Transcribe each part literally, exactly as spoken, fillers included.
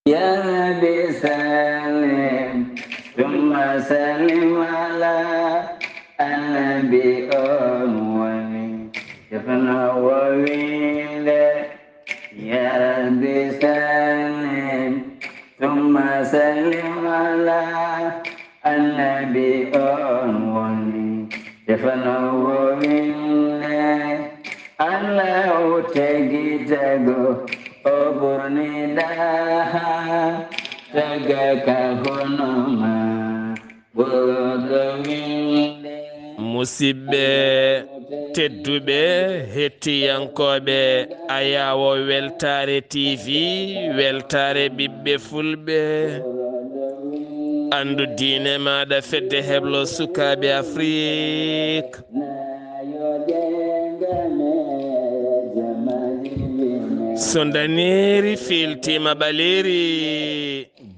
يا رب سلم ثم سلم على النبي، on woni defnoowo winnde. يا رب سلم ثم سلم على النبي، on woni defnoowo winnde. Allahu tagi tago, o ɓurni ɗaha, tagaka hono ma, ɓurɗo winnde. Musidɓe tedduɓe, hettiyankooɓe Ayaawo Weltaare T V, Weltaare ɓiɓɓe Fulɓe, anndu diine maaɗa, fedde heblo sukaaɓe Afrik. So ndaneeri fiiltiima ɓaleeri,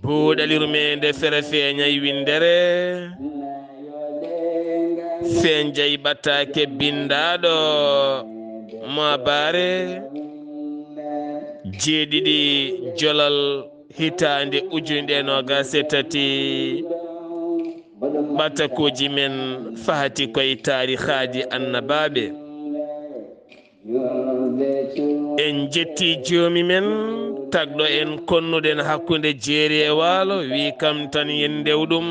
buuɗali rumeende fere feeñay winndere, feeñjay ɓataake binndaaɗo maabaare jeeɗiɗi jolal hitaande ujunere e noogaas e tati. Ɓatakuuji men fahati koye taarihaaji annabaaɓe. En njetti joomi men, tagɗo en konnuɗen hakkunde jeeri e waalo, wi kam tan yen ndew ɗum.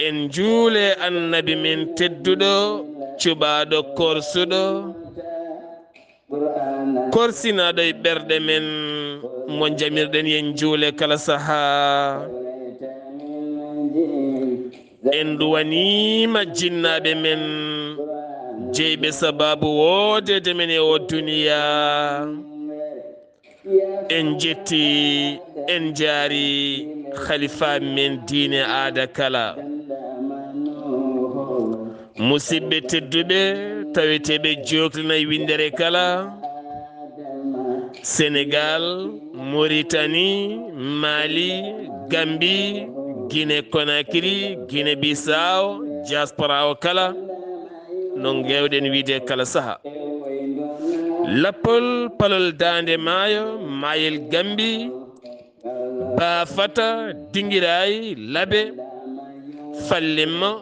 En njuule annabi men tedduɗo, cuɓaaɗo korsuɗo, korsinaaɗo e ɓerɗe men, mo njamirɗen yen njuule kala sahaa. En duwaniima jinnaaɓe men, jeyɓe sabaabu woodeede men e oo duniyaa. En njetti, en njaari khalifa men diine aada kala. Musidɓe tedduɓe, taweteeɓe jooklinay winndere kala, Senegal, Mauritanie, Mali, Gambie, Guinée Conakry, Guinée Bissau, diaspora o kala, no ngeewɗen wiide kala saha. Lappol palol daande maayo, maayel Gambie, Bafata, Dingiraay, Labe, Fallimma,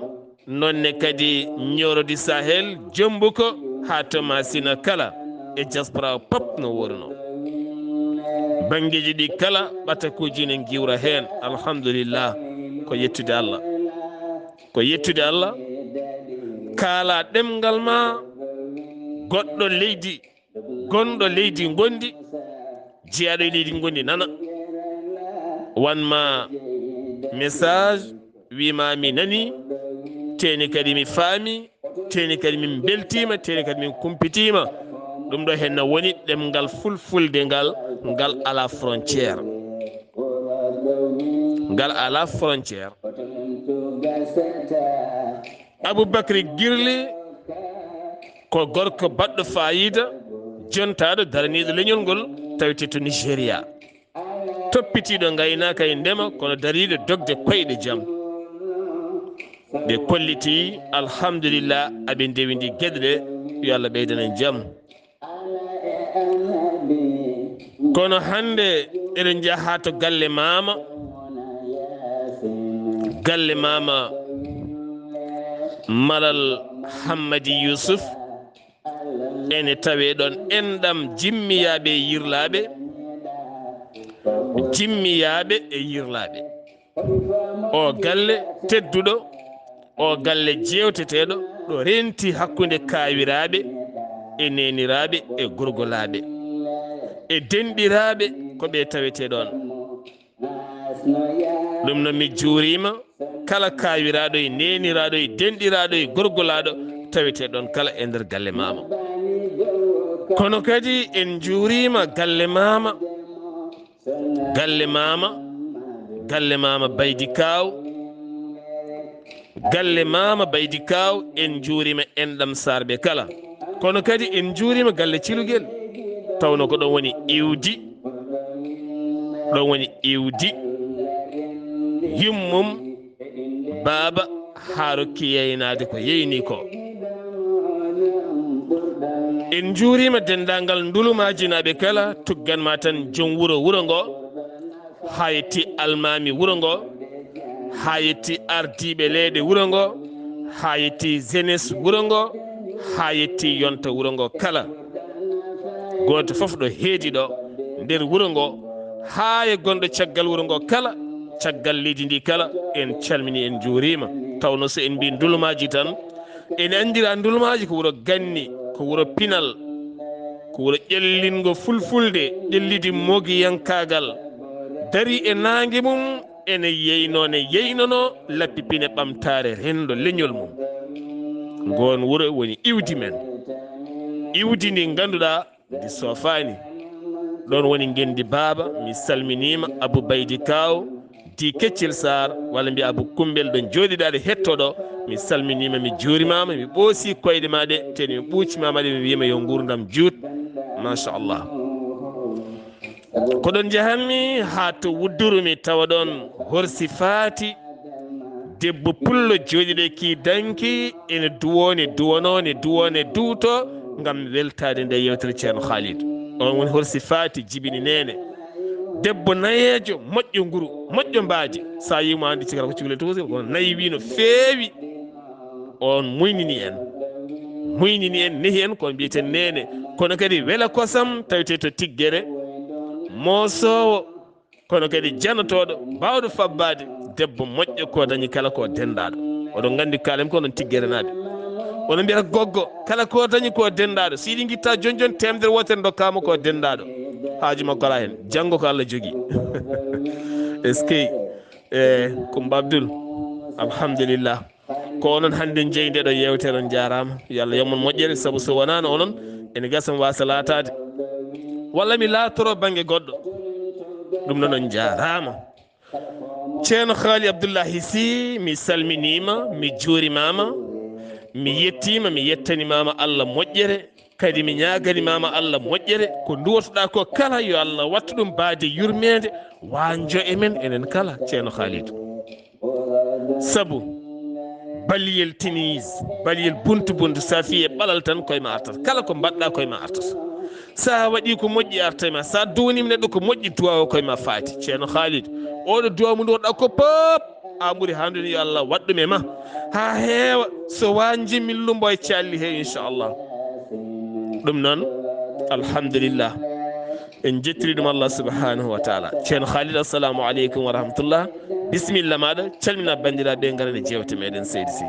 noonne kadi Nioro du Sahel, Jombuko, haa Tomasina kala e diaspora o pop no woruno. Banngeeji ɗi kala, ɓatakuuji ne ngiwra heen. Alhamdulillah, ko yettude Allah. Ko yettude Allah. Kaala ɗemngal ma, goɗɗo leydi, gonɗo leydi ngonndi, jeyaaɗo e leydi ngonndi nana. Wan ma message, wi ma mi nani, teeni kadi mi faami, teeni kadi min mbeltiima, teeni kadi min kumpitiima. Ɗum ɗo heen na woni ɗemngal fulfulde ngal, ngal alaa frontière. Ngal alaa frontière. Aboubacry Girly ko gorko baɗɗo faayiida, jontaaɗo, daraniiɗo leñol ngol, tawetee to Nigeria. Toppitiiɗo ngaynaaka e ndema, kono dariiɗo dogde koyɗe jam. Ɓe kolliti, alhamdulillah, aɓe ndewindi geɗe ɗe, yo Allah ɓeydana en jam. Kono hannde eɗen njaha to galle maama, galle maama Malal Hammadi Yusuf, ene tawe ɗon enɗam jimmiyaaɓe e yirlaaɓe, jimmiyaaɓe e yirlaaɓe. O galle tedduɗo, o galle jeewteteeɗo, ɗo renti hakkunde kaawiraaɓe e neeniraaɓe e gorgolaaɓe e denɗiraaɓe, ko ɓe tawetee ɗon. Ɗum noon, mi juuriima kala kaawiraaɗo e neeniraaɗo e denɗiraaɗo e gorgolaaɗo tawetee ɗon kala e nder galle maama. Kono kadi en njuuriima galle maama. Galle maama, galle maama Baydi Kaaw, galle maama Baydi Kaaw, en njuuriima enɗam Saarɓe kala. Kono kadi en njuuriima galle Cilugel, tawno ko ɗon woni iwdi, ɗon woni iwdi yummum baaba haa rokki yeynaade ko yeyni ko. En njuuriima denndaangal ndulumaaji naaɓe kala, tuggan ma tan jom wuro, wuro ngo, haa yetti almaami wuro ngo, haa yetti ardiiɓe leyɗe wuro ngo, haa yetti jeunesse wuro ngo, haa yetti yonta wuro ngo kala. Gooto fof ɗo heedi ɗo nder wuro ngo, haa e gonɗo caggal wuro ngo kala, caggal leydi ndi kala, en calmini, en njuuriima. Tawno so en mbi ndulumaaji tan, ene anndira ndulumaaji ko wuro ganni, ko wuro pinal, ko wuro ƴellingo fulfulde, ƴellidi mogiyankaagal, dari e naange mum, ene yeyno, ne yeynono lappi pine ɓamtaare renndo leñol mum. Ngoon wuro woni iwdi men, iwdi ndi ngannduɗaa ndi soofaani. Ɗoon woni ngenndi baaba, mi salminiima, Abu Baydi Kaaw, di Keccel Saar, walla mbiya Abu Kumbel, ɗo njooɗiɗaa ɗo hettoo ɗo, mi salminiima, mi juurimaama, mi ɓoosi koyɗe maa ɗe, teni mi ɓuucimaama ɗe, mi wiima yo nguurndam juut. Machallah. Ko ɗoon njahanmi haa to Wudduru, mi tawa ɗoon Horsi Faati, debbo pullo jooɗiɗo e kii danki, ene duwoo, ne duwanoo, ne duwoo, ne duwtoo, ngam weltaade nde yeewtere Ceerno Khalid. Oon woni Horsi Faati Jibini Neene. Debbo nayeejo, moƴƴo nguru, moƴƴo mbaadi. So a yii mo, a anndi cikata ko cukalel tokosel, kono nayi wii no feewi. Oon muynini en, muynini en, nehi en, ko mbiyeten neene. Kono kadi wela kosam, tawetee to Tiggere, moosoowo, kono kadi janotooɗo, baawɗo fabbaade, debbo moƴƴo ko dañi kala ko denndaaɗo. Oɗon nganndi kaalem ko onon Tiggere naaɓe. Onon mbiyata goggo, kala ko dañi ko denndaaɗo. So yiɗi ngitta jon jon, teemedere wootere ndokkaama ko denndaaɗo. Haaju makko alaa heen. Janngo ko Allah jogii. Est-ce que, eh, Kumba Abdul? Alhamdulillah. Ko onon hannde jeyi nde ɗo yeewtere, on njaaraama. Yo Allah yom mon moƴƴere, sabu so wonaano onon, ene gasa mi waasa laataade. Walla mi laatoro bannge goɗɗo. Ɗum noon on njaaraama. Ceerno Haali Abdullahi Sy, mi salminiima, mi juurimaama, mi yettiima, mi yettanimaama Allah moƴƴere, kadi mi ñaaganimaama Allah moƴƴere, ko nduwotoɗaa ko kala yo Allah wattu ɗum baade yurmeende, waanjo e men enen kala, Ceerno Haalidu. Sabu baliyel tenise, baliyel buntu buntu, so a fiyii e ɓalal tan, koye ma artata. Kala ko mbaɗɗaa, koye ma artata. So a waɗii ko moƴƴi, arta e ma. So a duwaniima neɗɗo ko moƴƴi, duwaawo koye ma faati. Ceerno Khalid, oɗo duwaaw mo nduwotoɗaa ko pop, a ɓuri hanndude, yo Allah waɗ ɗum e ma. Haa heewa, so waanji min lumbo e calli he, inchallah. Ɗum noon, alhamdulillah. En njettiri ɗum Allah subhanahu wa taala. Ceerno Khalid, assalamu aleykum wa rahmatullah. Bisimilla maaɗa, calmina banndiraaɓe, ngarane jeewte meɗen, seydi si.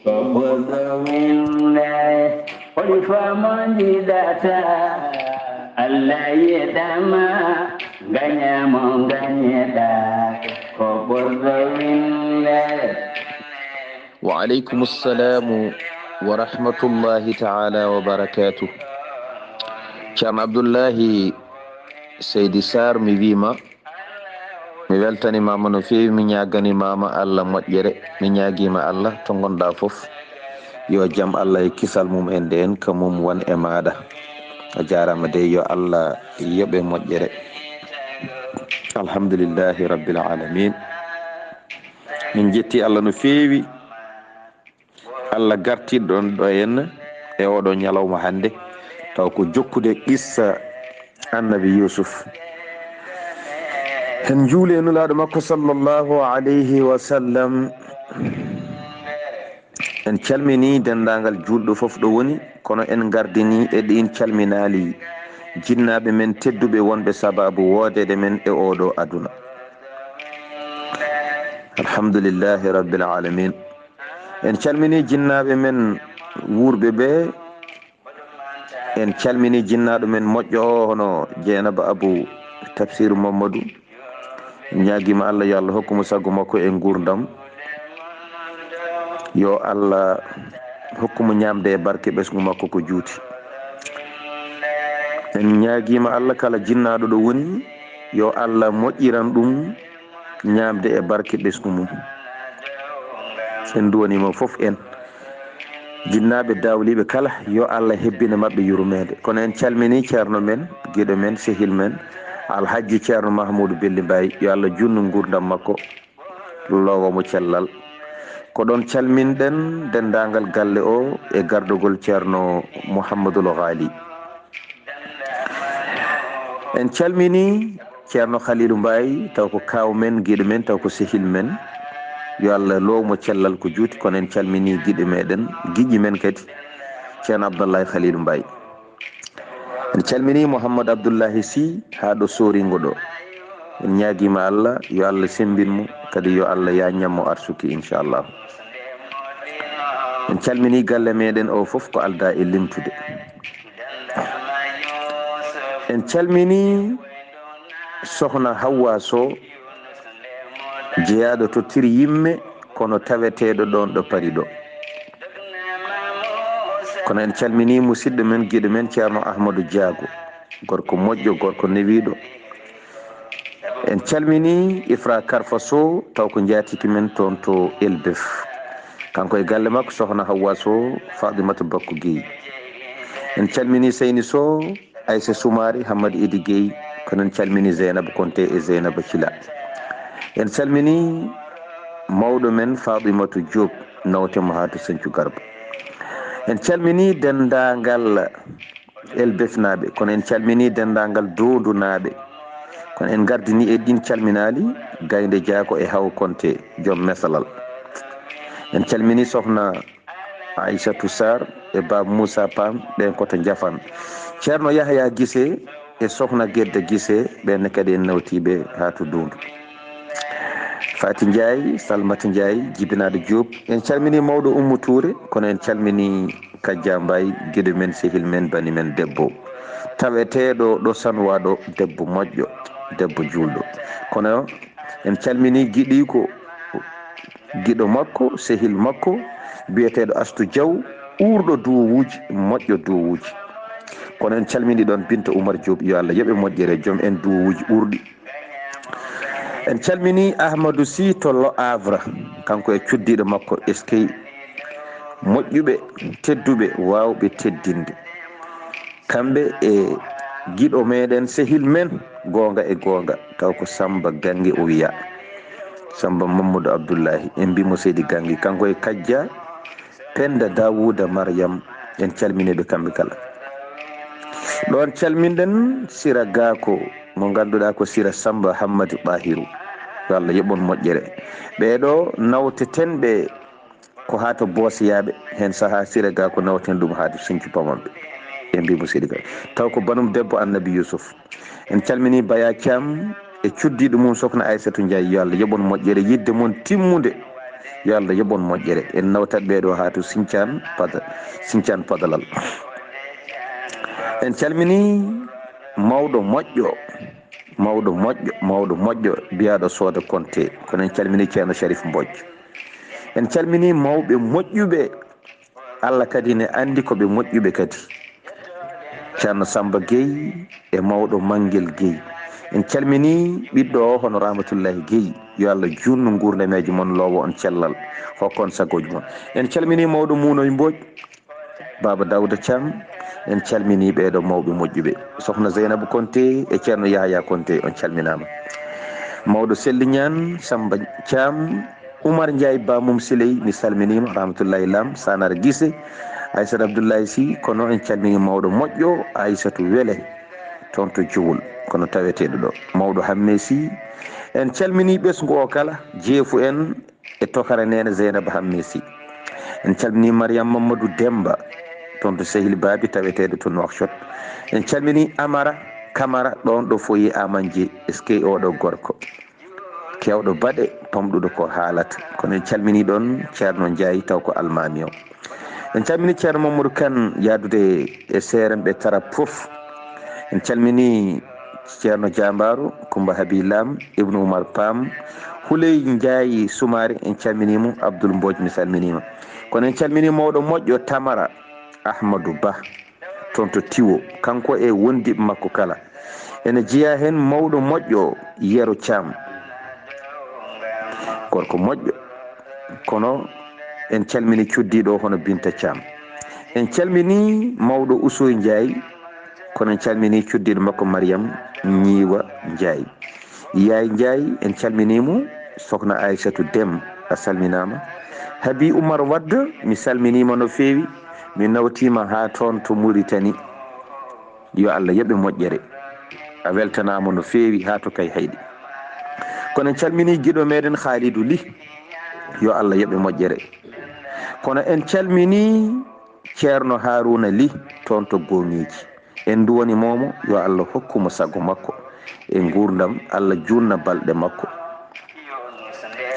Ko ɓurɗo winde, holi faamoji data, Allah yeɗama, gañamo gañeɗa, ko ɓurɗo winde. Wa aleykum salamu wa rahmatullahi taala wa barakatuh. Ceerno Abdullahi Seydi Sarr, mi wiima, mi weltanimaama no feewi, mi ñaaganimaama Allah moƴƴere, mi ñaagiima Allah to ngonɗaa fof, yo jam Allah e kisal mum en nde en ka mum won e maaɗa. A jaaraama dey, yo Allah yoɓe moƴƴere. Alhamdulillahi rabbil alamin. Min njetti Allah no feewi. Allah gartiɗo ɗo en e oɗo ñalawma hannde, taw ko jokkude qissa Annabi Yusuf. En njuuli e Nulaaɗo makko sallallahu alayhi wa sallam. En calmini denndaangal juulɗo fof ɗo woni, kono en ngardini e ɗin calminaali jinnaaɓe men tedduɓe wonɓe sababu woodeede men e oɗo aduna. Alhamdulillahi rabbil alamin. En calmini jinnaaɓe men wuurɓe ɓe. En calmini jinnaaɗo men moƴƴo o, hono Jeynaba Abu Tafsir Mamadou. En ñaagiima Allah, yo Allah hokku mo sago makko e nguurndam. Yo Allah hokku mo ñaamde e barke ɓesngu makko ko juuti. En ñaagiima Allah, kala jinnaaɗo ɗo woni, yo Allah moƴƴiran ɗum ñaamde e barke ɓesngu mum. En nduwaniima fof en. Jinnaaɓe dawliiɓe kala, yo Allah hebbine maɓɓe yurmeende. Kono en calmini ceerno men, giɗo men, sehil men, Alhajji Ceerno Mahmoudou Belli Mbaye, yo Allah juutnu nguurndam makko, loowa mo cellal. Ko ɗon calminɗen denndaangal galle o e gardagol Ceerno Mouhamadoul Ghali. En calminii Ceerno Khalilou Mbaye, taw ko kaaw men, giɗo men, taw ko sehil men. Yo Allah loow mo cellal ko juuti, kono en calminii giɗo meɗen, giƴi men kadi, Ceerno Abdallahi Khalilou Mbaye. En calminii Mouhamadou Abdoullahi Sy haa ɗo Sooringo ɗo. En ñaagiima Allah, yo Allah semmbin mo, kadi yo Allah yaaññan mo arsuki, inchallah. En calminii galle meɗen o fof ko aldaa e limtude. En calminii Sohna Hawwa Sow, jeyaaɗo to Tir Yimme, kono taweteeɗo ɗoon ɗo Pari ɗo. Kono en calminii musidɗo men, giɗo men, Ceerno Ahmadou Diago, gorko moƴƴo, gorko newiiɗo. En calminii Ifra Karfa Sow, taw ko njaatigi men toon to Elbef. Kanko e galle makko, Sohna Hawwa Sow, Fatimata Bakko Guèye. En calminii Seyni Sow, Aissa Soumaré, Hammadi Idi Guèye, kono en calminii Zeynaba Konté e Zeynaba Thila. En calminii mawɗo men Fatimata Diop, nawte mo haa to Sinthiou Garba. En calminii denndaangal Elbefnaaɓe, kono en calminii denndaangal Doondunaaɓe. Kono en ngardinii e ɗiin calminaali, Gaynde Diago e Haw Konté, joom mesalal. En calminii Sohna Aissatou Sarr e Baaba Moussa Pam, ɓeen ko to Njafan. Ceerno Yahya Gise e Sohna Gedda Gise, ɓeen ne kadi en nawtii ɓe haa to Doondu. Fati Ndiaye, Salmata Ndiaye, jibinaaɗo Diop. En calminii mawɗo Oumou Touré, kono en calminii Kajja Mbaye, giɗo men, sehil men, bani men debbo. Taweteeɗo ɗo Sanois ɗo, debbo moƴƴo, debbo juulɗo. Kono en calminii giɗiiko, giɗo makko, sehil makko, biyeteeɗo Astu Diaw, uurɗo duwuuji, moƴƴo duwuuji. Kono en calminii ɗoon Binta Oumar Diop, yo Allah yoɓe moƴƴere, joom en duwuuji uurɗi. En calminii Ahmadou Sy to Le Havre, kanko e cuddiiɗo makko, eskey, moƴƴuɓe, tedduɓe, waawɓe teddinde. Kamɓe e giɗo meɗen, sehil men, goonga e goonga, taw ko Samba Gange o wiya. Samba Mamadou Abdoulahi, en mbii mo Seydi Gange, kanko e Kajja Penda Dawouda Mariam, en calminii ɓe kamɓe kala. Ɗoon calminɗen Sira Gako, mo ngannduɗaa ko Sira Samba Hammadi Ɓahiru. Yo Allah yoɓ on moƴƴere. Ɓee ɗo nawteten ɓe ko haa to Boosiyaaɓe, heen sahaa Sira Gako nawten ɗum haa to Sinthiou Pamamɓe. En mbii mo Seydi Gako. Taw ko banum debbo Annabi Yusuf. En calminii Baya Thiam e cuddiiɗo mum Sokhna Aissatou Ndiaye. Yo Allah yoɓ on moƴƴere, yiɗde mon timmude. Yo Allah yoɓ on moƴƴere. En nawtat ɓee ɗo haa to Sinthiane Pada-, Sinthiane Padalal. En calminii mawɗo moƴƴo, mawɗo moƴƴo, mawɗo moƴƴo, biyaaɗo Sooda Konte. Kono en calminii Ceerno Sharif Mbodj. En calminii mawɓe moƴƴuɓe. Allah kadi ne anndi ko ɓe moƴƴuɓe kadi. Ceerno Samba Guèye e mawɗo Manguel Guèye. En calminii ɓiɗɗo o hono Rahmatullahi Guèye. Yo Allah juutnu nguurdameeje mon, loowa on cellal, hokka on sagooji mon. En calminii mawɗo Muunoy Mbodj, Baaba Dawda Thiam. En calminii ɓee ɗo mawɓe moƴƴuɓe. Sokhna Zeynabu Konte e Ceerno Yahaya Konte, on calminaama. Mawɗo Selli Ñaan, Samba Thiam, Oumar Ndiaye, Bamum Siley, mi salminiima, Rahmatullahi Lam, Sanar Gise, Aissata Abdoulaye Sy, kono en calminii mawɗo moƴƴo, Aissatou Wele, toon to Jowol, kono taweteeɗo ɗo, mawɗo Hamme Sy. En calminii ɓesngu o kala, jeefu en e tokara neene Zeynaba Hamme Sy. En calminii Mariam Mamadou Demba, toon to Sehil Baabi, taweteeɗo to Nouakchott. En calminii Amara Kamara, ɗoon ɗo foyer Amanje, eskey oɗo gorko. Keewɗo baɗe, pamɗuɗo ko haalata. Kono en calminii ɗoon Ceerno Njaay, taw ko almaami o. En calminii Ceerno Mamadou Kan, yaadude e seerenɓe Tarab fof. En calminii Ceerno Jaambaaru, Kumba Habi Lam, Ibnu Umar Pam, Huley Njaay Sumaare, en calminii mo, Abdul Mbooj, mi salminiima. Kono en calminii mawɗo moƴƴo Tamara, Ahmadou Ba, toon to Tiwo, kanko e wondiiɓe makko kala. Ene jeyaa heen mawɗo moƴƴo Yero Caam, gorko moƴƴo, kono en calminii cuddiiɗo o hono Binta Caam. En calminii mawɗo Usoy Njaay, kono en calminii cuddiiɗo makko Mariam Ñiiwa Njaay. Yaay Njaay, en calminii mo, Sokhna Aysatu Dem, a salminaama. Habi Umar Wadd, mi salminiima no feewi. Mi nawtiima haa toon to Muritani. Yo Allah yoɓe moƴƴere. A weltanaama no feewi haa to Kayhayɗi. Kono en calminii giɗo meeɗen Khalidou Ly. Yo Allah yoɓe moƴƴere. Kono en calminii Ceerno Haruna Ly toon to Goŋeeji. En nduwanii mo, yo Allah hokku mo sago makko e nguurndam, Allah juutna balɗe makko.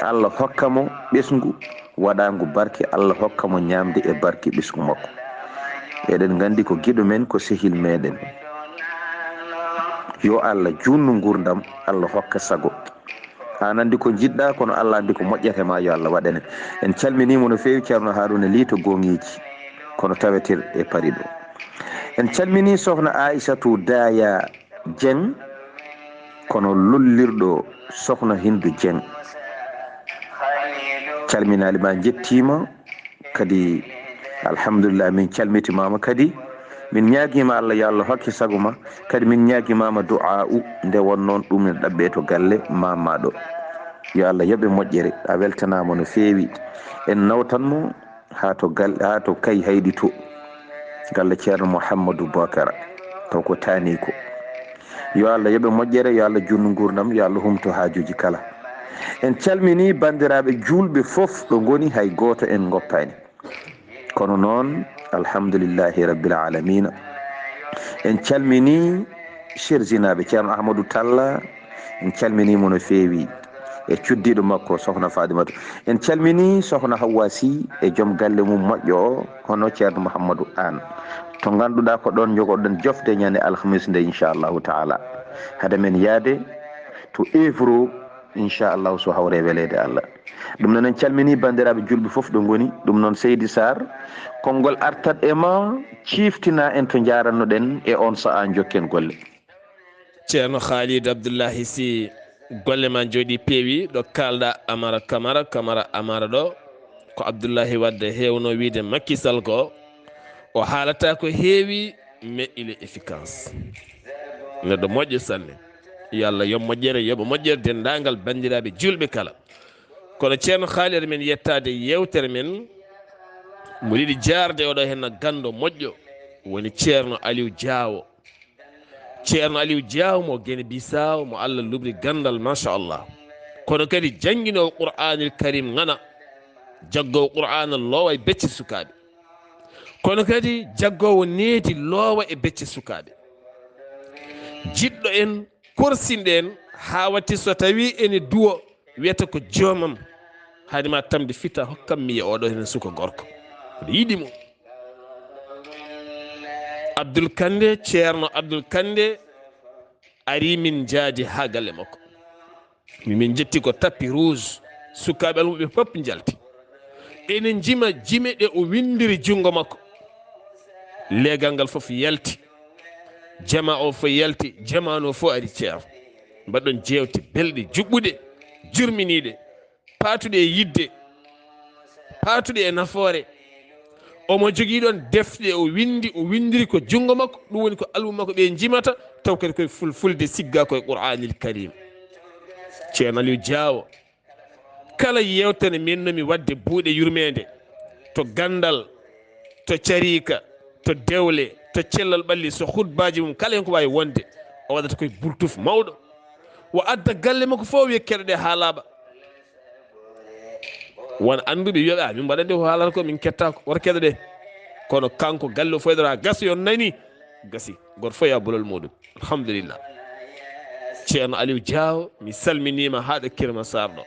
Allah hokka mo ɓesngu waɗaangu barke, Allah hokka mo ñaamde e barke ɓesngu makko. Eɗen nganndi ko giɗo men, ko sehil meeɗen. Yo Allah juutnu nguurndam, Allah hokka sago. Aan anndi ko njiɗɗaa, kono Allah anndi ko moƴƴata ma, yo Allah waɗane. En calminii mo no feewi, Ceerno Haruna Ly to Goŋeeji, kono taweteeɗo e Paris ɗo. En calminii Sohna Aissatou Daya Dieng, kono lollirɗo Sohna Hindu Dieng. Calminaali ma, njettiima. Kadi, alhamdulillah, min calmitimaama kadi. Min ñaagiima Allah, yo Allah hokke sago ma. Kadi min ñaagimaama du'aa'u, nde won noon ɗum ne ɗaɓɓee to galle maama ɗo. Yo Allah yoɓe moƴƴere, a weltanaama no feewi. En nawtan mo haa to gal-, haa to Kayhayɗi to. Galle Ceerno Mouhamadou Bokara, taw ko taani ko. Yo Allah yoɓe moƴƴere, yo Allah juutnu nguurndam, yo Allah humto haajuuji kala. En calminii banndiraaɓe juulɓe fof ɗo ngoni, hay gooto en ngoppaani. Kono noon, alhamdulillahi rabbil aalamiina. En calminii Sherzinaaɓe, Ceerno Ahmadou Talla, en calminii mo no feewi, e cuddiiɗo makko, Sohna Fadimatu. En calminii Sohna Hawwa Sy e joom galle mum moƴƴo o, hono Ceerno Mouhamadou Anne. To ngannduɗaa ko ɗoon njogoɗen jofde ñande alhamis nde, inchallahu taala. Hade men yahde to Évreux, inchallahu, so hawre weleede Allah. Ɗum noon en calminii banndiraaɓe juulɓe fof ɗo ngoni. Ɗum noon Seydi Sarr, konngol artat e ma, ciiftina en to njaarannoɗen e oon sahaa, njokken golle. Ceerno Khalid Abdullahi Sy, golle ma njooɗi peewi, ɗo kaalɗa Amara Kamara, Kamara Amara ɗo, ko Abdullahi Wadde heewno wiide Macky Sall ko, o haalata ko heewi, mais il est efficace. Neɗɗo moƴƴo sanne. Yo Allah yoɓ moƴƴere, yoɓa moƴƴere denndaangal banndiraaɓe juulɓe kala. Kono Ceerno Khalid, men yettaade yeewtere men, mo yiɗi jaarde oɗo henna ganndo moƴƴo, woni Ceerno Aliou Diawo. Ceerno Aliou Diaw mo Guinée Bissau, mo Allah lubri ganndal, machallah. Kono kadi jannginoowo Qur'aanil Karim ŋana, jaggoowo Qur'aana loowa e becce sukaaɓe. Kono kadi jaggoowo needi loowa e becce sukaaɓe. Jiɗɗo en, korsinɗo en, haa watti so tawii ene duwo, wiyata ko joomam, haade ma tamde fita hokkam mi yiya oɗo heen suka gorko. Mboɗo yiɗi mo. Abdoul Kande, Ceerno Abdoul Kande, ari min njaadi haa galle makko. Min njetti ko tapis rouge, sukaaɓe almuɓe fof njalti. Ene njima jime ɗe o winndiri junngo makko. Leegal ngal fof yalti. Jama o fof yalti, jamaanu o fof ari, Ceerno. Mbaɗɗon jeewte belɗe, juɓɓuɗe, jurminiiɗe, paatuɗe e yiɗde, paatuɗe e nafoore. Omo jogii ɗoon defte o winndi, o winndiri ko junngo makko, ɗum woni ko almu makko ɓe njimata, taw kadi koye fulfulde, sigga koye Qur'aanil Karim. Ceerno Aliou Diawo, kala yeewtere min no mi waɗde buuɗe yurmeende, to ganndal, to cariika, to dewle, to cellal ɓalli, so hutbaaji mum kala heen ko waawi wonde, o waɗata koye bultuf mawɗo. O adda galle makko fof, wiya keɗoɗe haa laaɓa. Won annduɓe wiyaɓe, "A, min mbaɗande ko haalata ko, min kettaako, wota keɗoɗe." Kono kanko galle o fof e ɗo, haa gasa yo nani, gasi, gooto fof yaa bolol muɗum. Alhamdulillah. Ceerno Aliou Diaw, mi salminiima haa ɗo Kirma Sarr ɗo.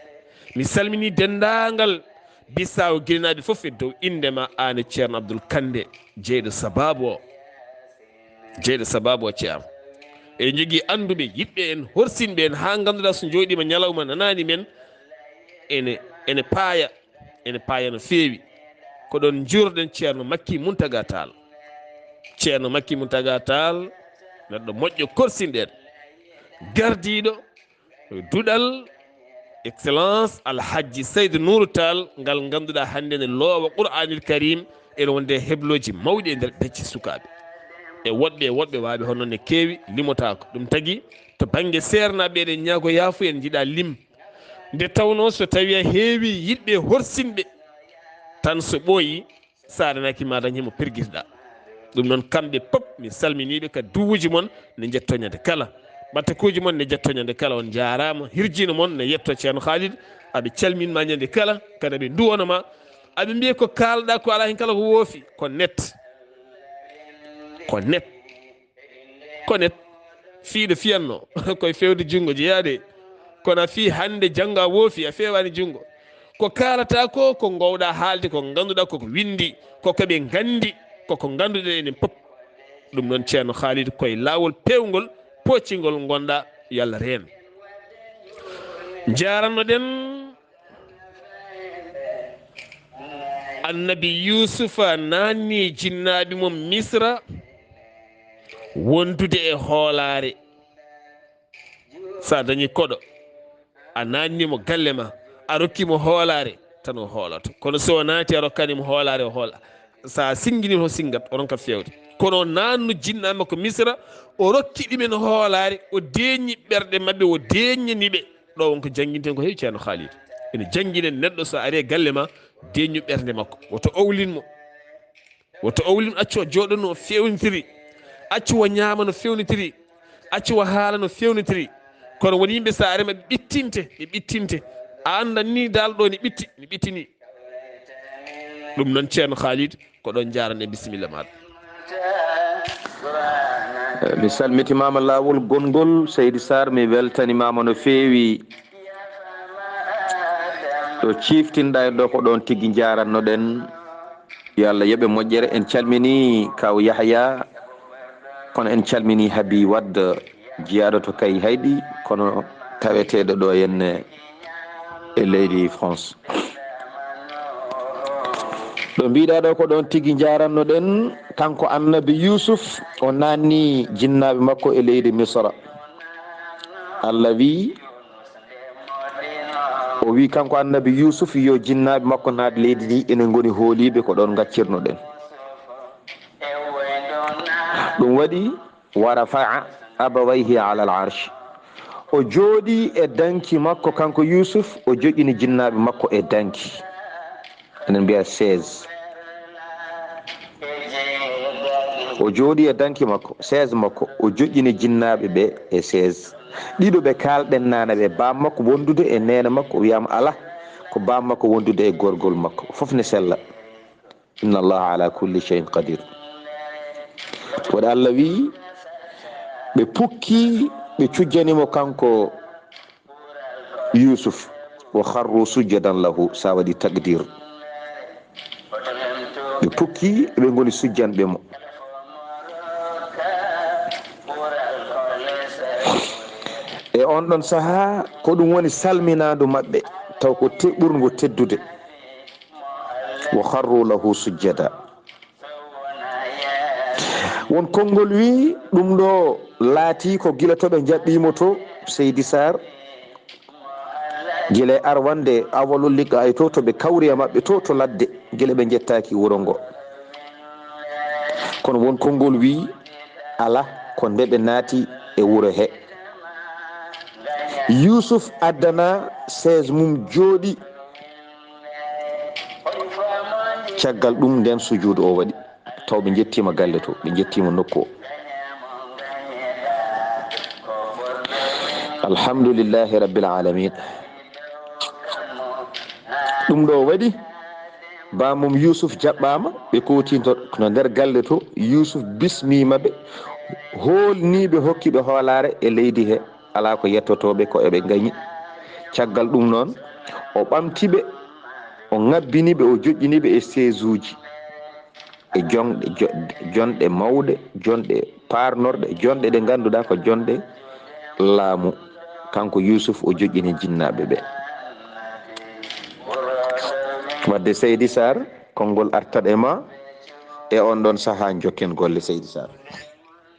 Mi salminii denndaangal Bissau Guinénaaɓe fof e dow innde ma, aan e Ceerno Abdoul Kande, jeyɗo sababu o. Jeyɗo sababu o, Ceerno. Eɗen njogii annduɓe, yiɗɓe en, horsinɓe en, haa ngannduɗaa so njooɗiima ñalawma nanaani men, ene, ene paaya, ene paaya no feewi. Ko ɗoon njuurɗen Ceerno Makki Muntaga Taal. Ceerno Makki Muntaga Taal, neɗɗo moƴƴo korsinɗo en, gardiiɗo duɗal Excellence Alhajji Seydou Nourou Tall, ngal ngannduɗaa hannde ne loowa Qur'aanil Karim, ene wonde heblooji mawɗi e nder becce sukaaɓe. E woɗɓe, e woɗɓe waaɓe hono ne keewi, limotaako. Ɗum tagi, to bannge seernaaɓe, eɗen ñaago yaafo, en njiɗaa lim. Nde tawnoo so tawii a heewi yiɗɓe horsinɓe, Tan so ɓooyi, so a renaki ma dañ himo pirgitɗa. Ɗum noon, kamɓe pop mi salminiiɓe ka duwuuji mon ne njetto ñande kala. Ɓattakuuji mon ne njetto ñande kala. On njaaraama, hirjiino mon ne yetto Ceerno Khalid. Aɓe calmin ma ñande kala, kadi aɓe nduwono ma. Aɓe mbiya ko kaalɗa ko alaa hen kala ko woofi, ko net. Ko net. Ko net. Fii ɗo fiyanno, koye fewde junngo jeyaa de. Kono a fii hannde janngo a woofi, a fewaani junngo. Ko kaalata ko, ko ngowɗa haalde, ko ngannduɗa koko winndi, ko ko ɓe nganndi, ko ko ngannduɗen enen pop. Ɗum noon, Ceerno Khalid, koye laawol peewngol, pooccingol ngonɗa, yo Allah reen. Njarannoɗen Annabi Yuusufa naanni jinnaaɓe mum Misra wondude e hoolaare. So a dañi koɗo, a naanni mo galle ma, a rokki mo hoolaare, tan o hooloto. Kono so o naati, a rokkani mo hoolaare, o hoola. So a singini, o singat, o ronka fewde. Kono o naanno jinnaaɓe makko Misra, o rokki ɗumen hoolaare, o deeñi ɓerɗe maɓɓe, o deeñani ɓe. Ɗo won ko jannginten ko heewi, Ceerno Khalid. Ene jannginen neɗɗo, so ari e galle ma, deeñu ɓernde makko. Woto owlin mo. Woto owlin, accu o jooɗo no fewnitiri. Accu o ñaama no fewnitiri. Accu o haala no fewnitiri. Kono won yimɓe, so ari ma ɓe ɓittinte, ɓe ɓittinte. A anndan ni dal ɗo ni ɓitti, ni ɓittini. Ɗum noon, Ceerno Khalid, ko ɗon njaran e bisimilla maɗa. Mi salmitimaama laawol gonngol, Seydi Sarr, mi weltanimaama no feewi. Ɗo ciiftinɗa en ɗo, ko ɗon tigi njarannoɗen. Yo Allah yoɓe moƴƴere. En calmini Kaw Yahya, kono en calmini Habi Wad, jiyaaɗo to Kay Hayɗi, kono taweteeɗo ɗo henne e leydi France. Ɗo mbiɗa ɗo, ko ɗon tigi njarannoɗen. Kanko Annabi Yuusuf, o naanni jinnaaɓe makko e leydi Misra. Allah wi, o wi kanko Annabi Yuusuf, yo jinnaaɓe makko naat leydi ndi, enen ngoni hooliiɓe, ko ɗon ngaccirnoɗen. Ɗum waɗi, wa rafa'a abawayhi ala al-arsh. O jooɗi e danki makko, kanko Yuusuf, o joƴƴini jinnaaɓe makko e danki. Enen mbiya chaise. O jooɗi e danki makko, chaise makko, o joƴƴini jinnaaɓe ɓe e chaise. Ɗiɗo ɓe kaalɗen nana ɓe, baam makko wondude e neene makko, o wiyama alaa, ko baam makko wondude e gorgol makko. Fof ne sella. Inna Allaha ala kulli shay'in qadir. Waɗi Allah wi, ɓe pukki, ɓe cujjani mo kanko Yuusuf, wa kharru sujjadan lahu, sa waɗi takdir. Ɓe pukki, ɓe ngoni sujjanɓe mo. E on ɗon saha, ko ɗum woni salminaandu maɓɓe, taw ko te-, ɓurngo teddude. Wa kharru lahu sujjada. Won konngol wi ɗum ɗo laati ko gila to ɓe njaɓɓiimo to, Seydi Sarr, gila e arwande awalul liqaa'i to, to ɓe kawri e maɓɓe to, to ladde, gila ɓe njettaaki wuro ngo. Kono won konngol wi alaa, ko nde ɓe naati e wuro he. Yuusuf addana chaise mum jooɗi. Caggal ɗum nden sujuudu o waɗi. Taw ɓe njettiima galle to, ɓe njettiima nokku o. Alhamdulillahi rabbil alamin. Ɗum ɗo waɗi, bamum Yuusuf jaɓɓaama, ɓe kootinto no nder galle to, Yuusuf bismiima ɓe, hoolnii ɓe, hokki ɓe hoolaare e leydi he, alaa ko yettotoo ɓe, ko eɓe ngañi. Caggal ɗum noon, o ɓamti ɓe, o ŋabbini ɓe, o joƴƴini ɓe e seesuuji. E jonɗe, jo-, jonɗe mawɗe, jonɗe paarnorɗe, jonɗe ɗe ngannduɗaa ko jonɗe laamu. Kanko Yuusuf o joƴƴini jinnaaɓe ɓe. Wadde Seydi Sarr, konngol artat e ma e on ɗon sahaa, njokken golle Seydi Sarr.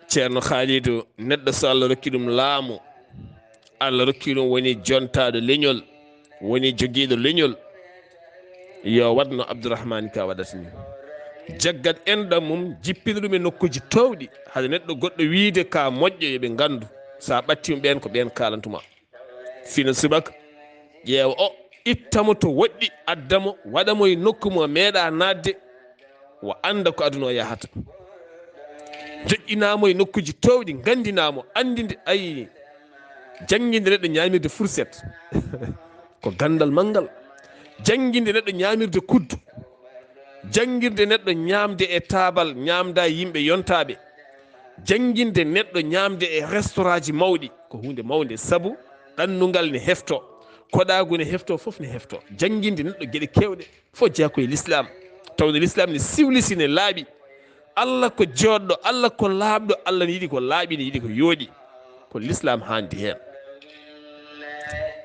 Ceerno Khalidou, neɗɗo so Allah rokki ɗum laamu, Allah rokki ɗum woni jontaaɗo leñol, woni jogiiɗo leñol, yo waɗ no Abdourahmane Ka waɗata ni. Jaggat enɗam mum, jippina ɗum e nokkuuji toowɗi, hade neɗɗo goɗɗo wiide ka moƴƴo, yo ɓe nganndu. So a ɓattiima ɓeen, ko ɓeen kaalantuma. Fina subaka, ƴeewa o, itta mo to woɗɗi, adda mo, waɗa mo e nokku mo meeɗa naatde, o annda ko aduna o yahata. Joƴƴinaa mo e nokkuuji toowɗi, nganndinaa mo, anndinde, ayi, jannginde neɗɗo ñaamirde fourchette, ko ganndal manngal. Jannginde neɗɗo ñaamirde kuddu, janngirde neɗɗo ñaamde e taabal, ñaamda yimɓe yontaaɓe. Jannginde neɗɗo ñaamde e restaurantji mawɗi ko huunde mawnde, sabu ɗannungal ne heftoo, koɗaagu ne heftoo, fof ne heftoo. Jannginde neɗɗo geɗe keewɗe, fof jeyaa ko e Lislaam. Tawde Lislaam ne siwlisi, ne laaɓi. Allah ko jooɗɗo, Allah ko laaɓɗo, Allah ne yiɗi ko laaɓi, ne yiɗi ko yooɗi. Ko Lislaam haandi heen.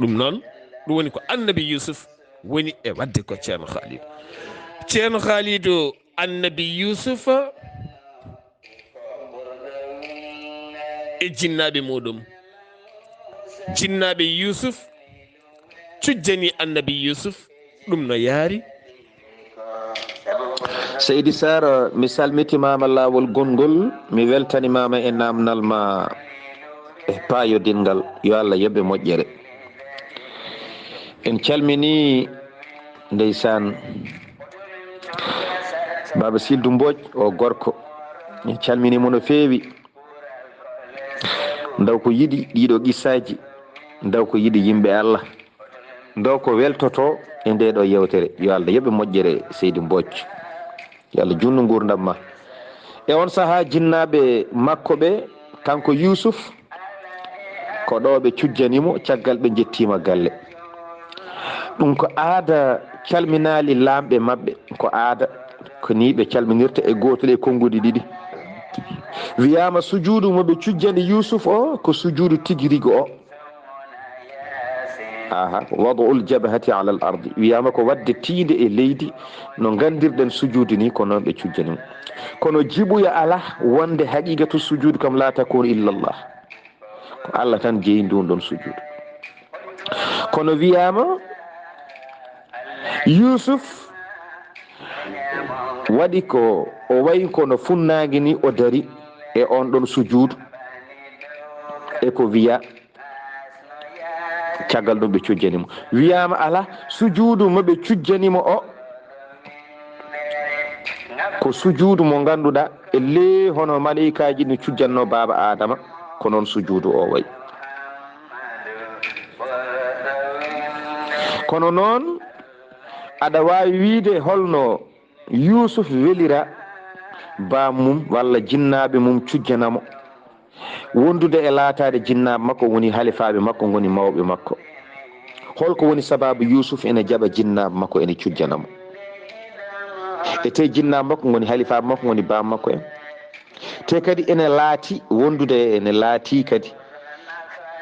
Ɗum noon, ɗum woni ko Annabi Yuusuf woni e waɗde ko Ceerno Haalidu. Ceerno Haalidu, Annabi Yuusuf e jinnaaɓe muuɗum. Jinnaaɓe Yuusuf cujjani Annabi Yuusuf, ɗum no yaari. Seydi Sar, mi salmitimaama laawol gonngol, mi weltanimaama e naamnal ma e paayodinngal, yo Allah yoɓe moƴƴere. En calminii, ndeysaan, Baaba Sildu Mbooj, o gorko. En calminii mo no feewi. Ndaw ko yiɗi ɗiiɗo qissaaji, ndaw ko yiɗi yimɓe Allah, ndaw ko weltotoo e ndee ɗoo yeewtere. Yo Allah yoɓe moƴƴere, Seydi Mbooj. Yo Allah juutnu nguurndam ma. E oon sahaa, jinnaaɓe makko ɓe, kanko Yuusuf, ko ɗo ɓe cujjani mo, caggal ɓe njettiima galle. Ɗum ko aada calminaali laamɓe maɓɓe, ko aada, ko nii ɓe calminirta e gootel e konnguɗi ɗiɗi. Wiyaama sujuudu mo ɓe cujjani Yuusuf o, ko sujuudu tigi rigi o. Aha, wad'ul jabhati alal ardi. Wiyaama ko waɗde tiinde e leydi, no nganndirɗen sujuudu ni, ko noon ɓe cujjani mo. Kono jiɓuya alaa, wonde haqiiqatu sujuudu kam laa takunu illa Allah. Ko Allah tan jeyi nduun ɗoon sujuudu. Kono wiyaama Yuusuf waɗi ko o wayi kono funnaange ni, o dari e oon ɗoon sujuudu. E ko wiya, caggal ɗum ɓe cujjani mo. Wiyaama alaa, sujuudu mo ɓe cujjani mo o, ko sujuudu mo ngannduɗaa, e le hono maleykaaji no cujjannoo baaba Aadama, ko noon sujuudu o wayi. Kono noon, aɗa waawi wiyde holno Yuusuf welira baam mum walla jinnaaɓe mum cujjana mo, wondude e laataade jinnaaɓe makko ngoni halifaaɓe makko, ngoni mawɓe makko. Holko woni sabaabu Yuusuf ene jaɓa jinnaaɓe makko ene cujjana mo? E te jinnaaɓe makko ngoni halifaaɓe makko, ngoni baam makko en. Te kadi ene laati wondude, ene laati kadi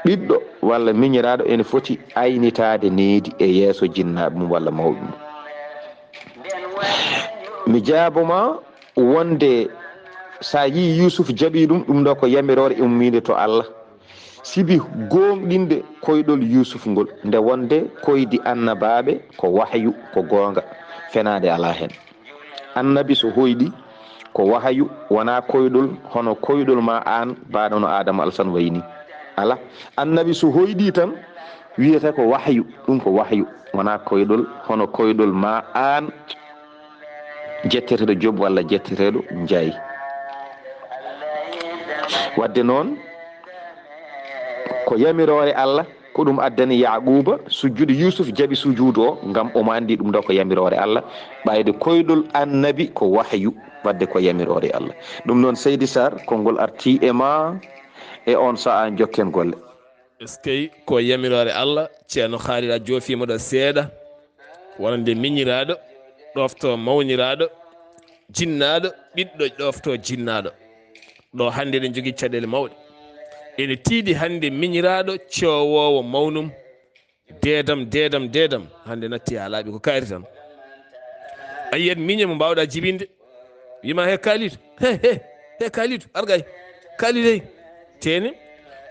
ɓiɗɗo walla miñiraaɗo ene foti aynitaade needi e yeeso jinnaaɓe mum walla mawɓe mum. Mi jaabo ma wonde, so a yii Yuusuf jaɓi ɗum, ɗum ɗo ko yamiroore ummiinde to Allah. Sibi gooŋɗinde koyɗol Yuusuf ngol, nde wonde koydi annabaaɓe ko wahyu, ko goonga, fenaande alaa heen. Annabi so hoyɗi, ko wahayu, wonaa koyɗol hono koyɗol ma aan, baaɗo no Aadama Alsan wayi ni. Alaa, annabi so hoyɗi tan, wiyata ko wahayu, ɗum ko wahayu, wonaa koyɗol hono koyɗol ma aan, jetteteeɗo Joop walla jetteteeɗo Njaay. Waɗde noon, ko yamiroore Allah, ko ɗum addani Yaaquuba sujjude Yuusuf, jaɓi sujuudu o, ngam omo anndi ɗum ɗo ko yamiroore Allah, ɓayde koyɗol annabi ko wahyu, waɗde ko yamiroore Allah. Ɗum noon, Seydi Sar, konngol artii e ma e oon sahaa, jokken golle. Eskey, ko yamiroore Allah. Ceerno Haalid, a joofiima ɗo seeɗa, wonande miñiraaɗo, ɗoftoo mawniraaɗo, jinnaaɗo, ɓiɗɗo ɗoftoo jinnaaɗo. Ɗo hannde eɗen njogii caɗeele mawɗe. Ene tiiɗi hannde miñiraaɗo coowoowo mawnum, deedam, deedam, deedam, hannde natti haa laaɓi ko kaari tan. A yiyat miñe mo mbaawɗaa jibinde. Wima, "He Kaalidu, he, he, he Kaalidu, ar gay. Kaalidu hey." Teeni,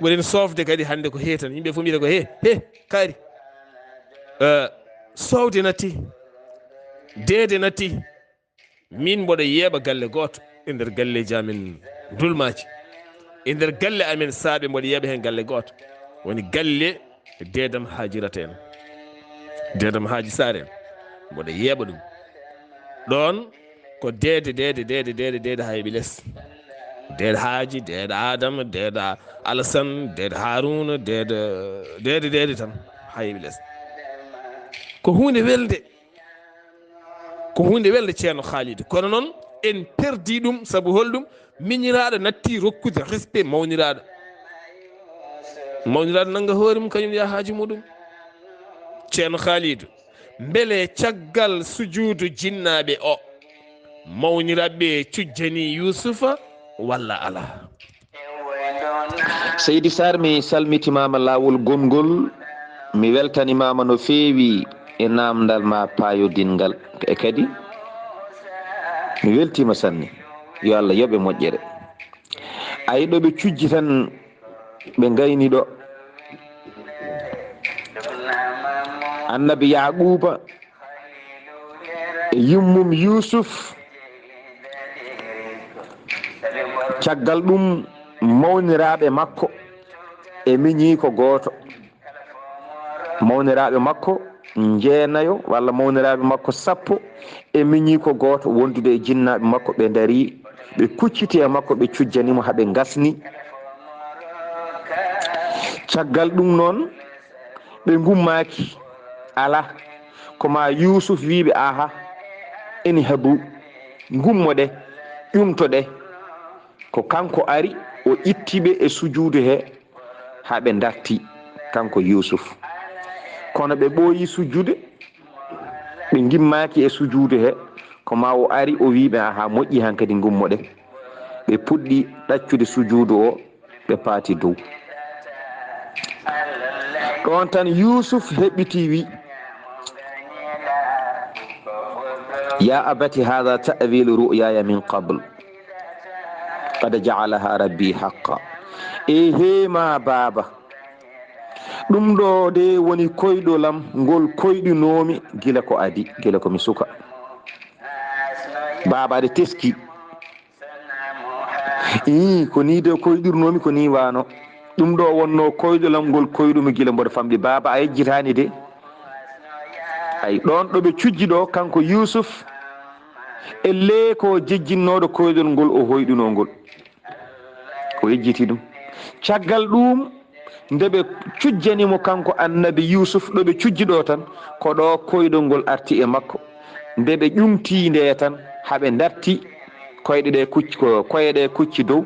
ɓuren soofde kadi hannde ko he tan. Yimɓe fof mbiyata ko he, he, kaari. Eh, soowde natti, deede natti. Min mboɗo yeeɓa galle gooto e nder galleeji amen Ndulmaaji. E nder galle amen Saaɓe mboɗo yeeɓa heen galle gooto. Woni galle deedam Haajirata en. Deedam Haaji Saar en, mboɗo yeeɓa ɗum. Ɗoon ko deede, deede, deede, deede, deede haa heɓi les. Deede Haaji, deede Adama, deede Alasan, deede Haruna, deede, deede, deede tan haa heɓi les. Ko huunde welde. Ko huunde welde, Ceerno Khalidou. Kono noon, en perdi ɗum, sabu holɗum? Miñiraaɗo natti rokkude respect mawniraaɗo. Mawniraaɗo nannga hoore mum, kañum yaha haaju muɗum. Ceerno Khalidou, mbele caggal sujuudu jinnaaɓe o, mawniraaɓe cujjani Yuusufa walla alaa? Seydi Saar, mi salmitimaama laawol gonngol, mi weltanimaama no feewi e naamndal ma paayodinngal. E kadi, mi weltiima sanne. Yo Allah yoɓ e moƴƴere. Ay, ɗo ɓe cujji tan, ɓe ngayni ɗo. Annabi Yaaquuba e yummum Yuusuf, caggal ɗum mawniraaɓe makko e miñiiko gooto. Mawniraaɓe makko njeenayo, walla mawniraaɓe makko sappo e miñiiko gooto, wondude e jinnaaɓe makko, ɓe ndarii, ɓe kucciti e makko, ɓe cujjani mo haa ɓe ngasni. Caggal ɗum noon, ɓe ngummaaki. Alaa, ko ma Yuusuf wii ɓe, "Aha, eni habu, ngummoɗe, ƴumtoɗe." Ko kanko ari, o itti ɓe e sujuudu he, haa ɓe ndarti, kanko Yuusuf. Kono ɓe ɓooyi sujuude, ɓe ngimmaaki e sujuudu he, ko ma o ari, o wii ɓe, "Aha, moƴƴi, hankadi ngummoɗe." Ɓe puɗɗi ɗaccude sujuudu o, ɓe paati dow. Ɗoon tan Yuusuf heɓɓiti, wi, "Ya abati, hada ta'wilu ru'yaya min qabl. Qad ja'alaha rabbi haqqa." E heema baaba, ɗum ɗo de woni koyɗolam ngol koyɗunoomi gila ko adi, gila ko mi suka. Baaba de teski. Ii, ko nii de koyɗurnoomi, ko nii waano. Ɗum ɗo wonno koyɗolam ngol koyɗumi gila mboɗo famɗi. Baaba, a yejjitaani de. Ay, ɗoon ɗo ɓe cujji ɗo, kanko Yuusuf, ellee ko jejjinnooɗo koyɗol ngol o hoyɗunoo ngol. O yejjiti ɗum. Caggal ɗum, nde ɓe cujjani mo kanko annabi Yuusuf, ɗo ɓe cujji ɗo tan, ko ɗo koyɗol ngol arti e makko. Nde ɓe ƴumti nde tan, haa ɓe ndarti, koyɗe ɗe kucci, ko koye ɗe kucci dow,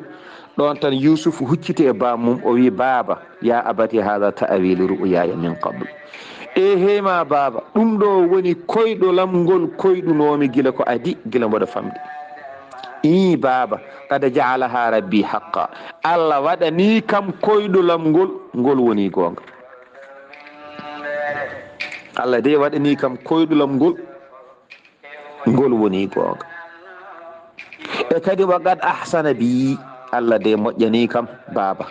ɗon tan Yuusuf hucciti e bammum, o wi, "Baaba, ya abati, hada ta'wilu ru'yaya min qabl." E heema baaba, ɗum ɗo woni koyɗolam ngol koyɗunoomi gila ko adi, gila mboɗo famɗi. Ii baaba, qad ja'alaha rabbi haqqa. Allah waɗani kam koyɗolam ngol, ngol woni goonga. Allah de waɗani kam koyɗolam ngol, ngol woni goonga. E kadi, wa qad ahsana bi, Allah de moƴƴani kam, baaba.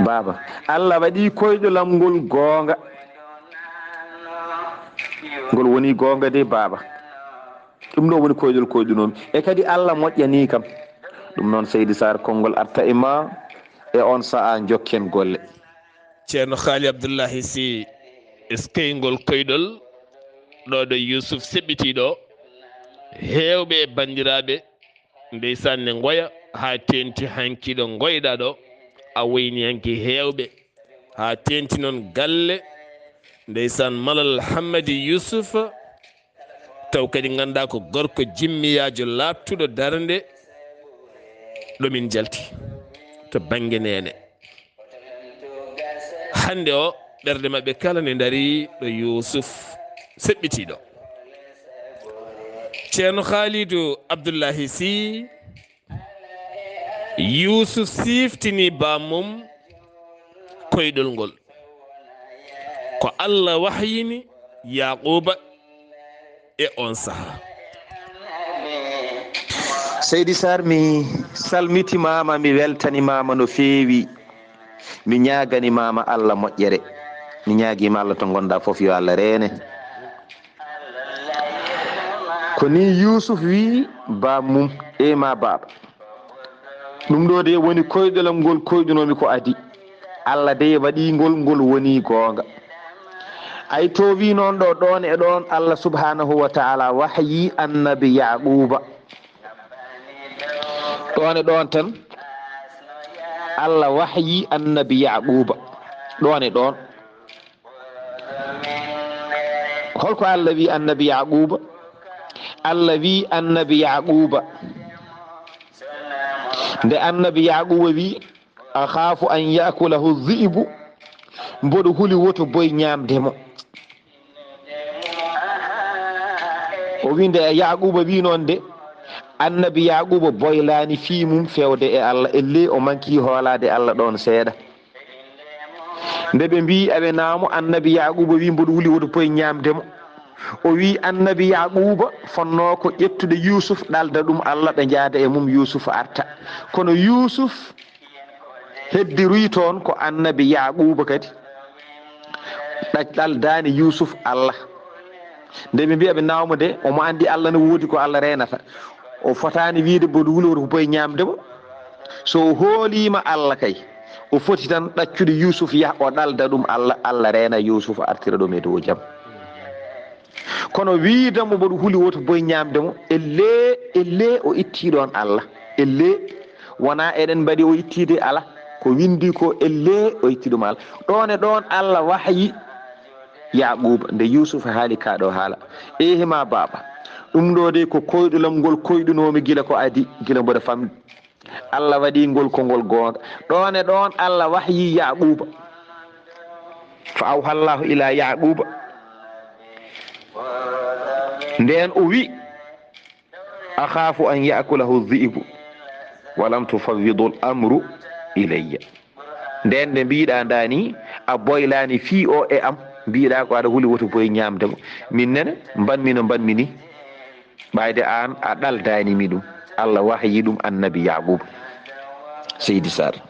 Baaba, Allah waɗi koyɗolam ngol goonga. Ngol woni goonga de, baaba. Ɗum ɗo woni koyɗol koyɗunoomi. E kadi, Allah moƴƴani kam. Ɗum noon, Seydi Sarr, konngol arta e ma. E on sa'a, njokken golle. Ceerno Haali Abdullahi Sy, eskey ngol koyɗol, ɗo ɗo Yuusuf seɓɓiti ɗo, heewɓe e banndiraaɓe, ndeysaan, ne ngoya haa teenti hanki ɗo ngoyɗaa ɗo, a woyni hanki heewɓe, haa teenti noon galle, ndeysaan, Malal Hammadi Yuusuf, taw kadi nganndaa ko gorko jimmiyaajo laaɓtuɗo darnde, ɗo min njalti to bannge neene. Hannde o, ɓerɗe maɓɓe kala ne ndarii ɗo Yuusuf seɓɓitiiɗo. Ceerno Haalidu Abdullahi Sy, Yuusuf siftini bammum koyɗol ngol. Ko Allah wahyini Yaaquuba e on saha. Seydi Sarr, mi salmitimaama, mi weltanimaama no feewi. Mi ñaaganimaama Allah moƴƴere. Mi ñaagiima Allah to ngonɗaa fof, yo Allah reene. Ko ni Yuusuf wi bammum, e ma baaba. Ɗum ɗo de woni koyɗolam ngol koyɗunoomi ko adi. Allah de waɗi ngol, ngol woni goonga. Ay to wi noon ɗo, ɗoon e ɗoon Allah subhanahu wa ta'ala wahyi annabi Yaquba. Ɗoon e ɗoon tan Allah wahyi annabi Yaquba. Ɗoon e ɗoon. Holko Allah wi annabi Yaquba? Allah wi annabi Yaquba. Nde annabi Yaquba wi, "Akhafu an ya'kulahu dhi'bu." Mboɗo huli woto boy ñaamde mo. O wi nde Yaquba wi noon de, annabi Yaquba boylaani fii mum fewde e Allah, ellee o manki hoolaade Allah ɗoon seeɗa. Nde ɓe mbii aɓe naamo, annabi Yaquba wi mboɗo huli woto boy ñaamde mo. O wi annabi Yaquba fonnoo ko ƴettude Yusuf, ɗalda ɗum Allah, ɓe njaada e mum, Yusuf arta. Kono Yusuf heddiroyi toon ko annabi Yaquba kadi ɗa-, ɗaldaani Yusuf Allah. Nde ɓe mbii aɓe naamo de, omo anndi Allah no woodi ko Allah reenata. O fotaani wiide mboɗo huli woto boy ñaamde mo. So o hooliima Allah kay, o foti tan ɗaccude Yusuf yah o ɗalda ɗum Allah, Allah reena Yusuf artira ɗum e dow jam. Kono wiida mo mboɗo huli woto boy ñaamde mo, ellee, ellee o ittii ɗoon Allah. Ellee, wonaa eɗen mbaɗi o ittiide, alaa. Ko winndi ko ellee o itti ɗum Allah. Ɗoon e ɗoon Allah wahyi Yaquba, nde Yusuf haali kaa ɗo haala. Eehi ma baaba, ɗum ɗo de ko koyɗolam ngol koyɗunoomi gila ko adii, gila mboɗo famɗi. Allah waɗi ngol ko ngol goonga. Ɗoon e ɗoon Allah wahyi Yaquba. Fa awhallahu ila Yaquba. Ndeen o wi, "Akhafu an ya'kulahu dhi'bu, wa lam tufawwidul amru ilayya." Ndeen nde mbiiɗaa ndaa ni, a boylaani fii o e am, mbiiɗaa ko aɗa huli woto boy ñaamde mo. Min nene, mbanmi no mbanmi ni. Ɓayde aan a ɗaldaani mi ɗum. Allah wahyi ɗum annabi Yaquba. Seydi Sarr.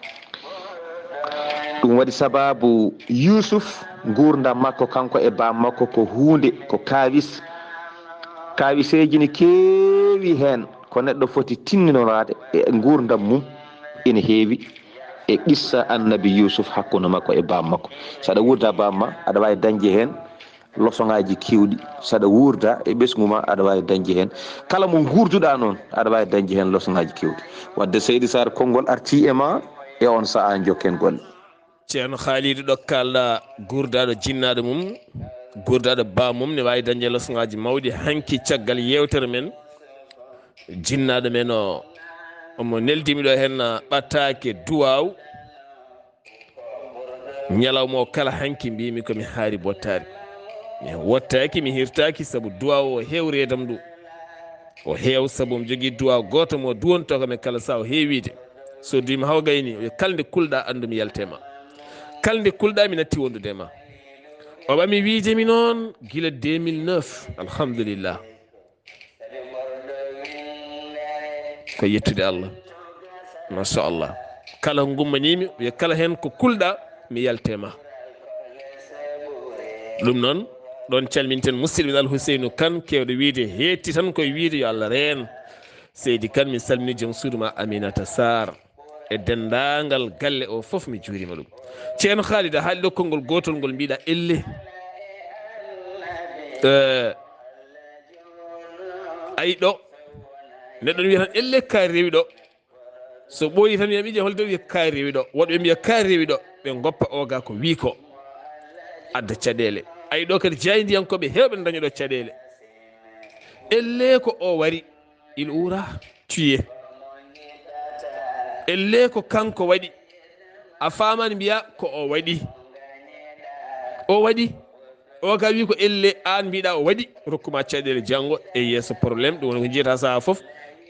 Ɗum waɗi sababu Yusuf, nguurndam makko kanko e baam makko ko huunde, ko kaawis. Kaawiseeji ne keewi heen, ko neɗɗo foti tinninoraade e nguurndam mum ene heewi e qissa annabi Yusuf hakkunde makko e baam makko. So aɗa wuurda baam ma, aɗa waawi dañde heen losoŋaaji keewɗi. So aɗa wuurda e ɓesngu ma, aɗa waawi dañde heen. Kala mo nguurduɗaa noon, aɗa waawi dañde heen losoŋaaji keewɗi. Wadde Seydi Sarr, konngol artii e ma e oon sahaa, njokken golle. Ceerno Khalidou ɗo kaalɗa guurdaaɗo jinnaaɗo mum, guurdaaɗo baam mum ne waawi dañde losoŋaaji mawɗi hanki caggal yeewtere men. Jinnaaɗo men o, omo neldimi ɗo heen ɓattaake duwaaw. Ñalawma o kala hanki mbiymi ko mi haari bottaari. Mi wottaaki, mi hirtaaki sabu duwaaw o heew reedam ɗum. O heew sabu omo jogii duwaaw gooto mo duwonto kam e kala sahaa o heewiide. So duwima haw gayni, o wiya, "Kala nde kulɗa, anndu mi yalte ma. Kala nde kulɗa, mi natti wondude e ma." O ɓami wiide mi noon gila deux mille neuf. Alhamdulillah. Ko yettude Allah. Machallah. Kala ko gummanimi, wiya kala heen ko kulɗa, mi yalte ma. Ɗum noon, ɗoon calminten musidɗo men Al Huseynu Kan, keewɗo wiide, heetti tan koye wiide yo Allah reen. Seydi Kan, min salmini joom suudu ma Aminata Sarr e denndaangal galle o fof, mi juurima ɗum. Ceerno Khalid, a haali ɗo konngol gootol ngol mbiɗa elle. Eh, ayi ɗo, neɗɗo ne wiya tan elle kaari rewi ɗo. So ɓooyi tan wiya miije holde wiya kaari rewi ɗo. Woɗɓe mbiya kaari rewi ɗo, ɓe ngoppa o ga ko wi ko. Adda caɗeele. Ayi ɗo kadi jaayndiyankooɓe heewɓe ne daña ɗo caɗeele. Elle ko o wari, il aura tué. Elle ko kanko waɗi. A faamaani mbiya ko o waɗi. O waɗi. O ka wi ko elle aan mbiɗa o waɗi. Rokkuma caɗeele janngo e yeeso problème. Ɗum woni ko njiyata saha fof.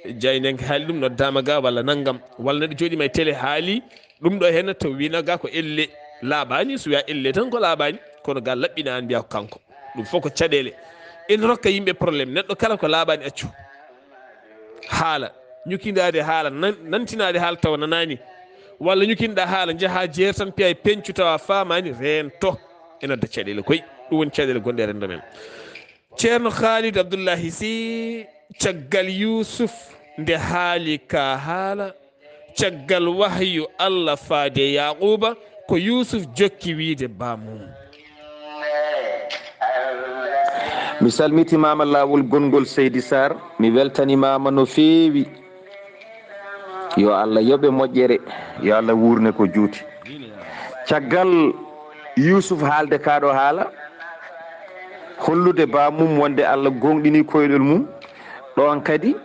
Jaayndiyanke haali ɗum noddaama ga walla nanngam. Walla neɗɗo jooɗima e télé haali ɗum ɗo heen taw wina ga ko elle laaɓaani. So wiya elle tan ko laaɓaani. Kono ga laɓɓina aan mbiya ko kanko. Ɗum fof ko caɗeele. Ene rokka yimɓe problème. Neɗɗo kala ko laaɓaani accu. Haala, ñukindaade haala, nan-, nantinaade haala tawa nanaani, walla ñukinɗa haala, njaha jeer tan, piya e peñcu tawa faamaani, reento, ene adda caɗeele koy. Ɗum woni caɗeele gonɗe e renndo men. Ceerno Khalid Abdullahi Sy, caggal Yuusuf nde haali ka haala, caggal wahyu Allah faade Yaquuba, ko Yuusuf jokki wiide baamum. Mi salmitimaama laawol gonngol, Seydi Sarr, mi weltanimaama no feewi. Yo Allah yoɓe moƴƴere, yo Allah wuurne ko juuti. Caggal Yuusuf haalde kaa ɗoo haala, hollude baamum wonde Allah gooŋɗini koyɗol mum, ɗoon kadi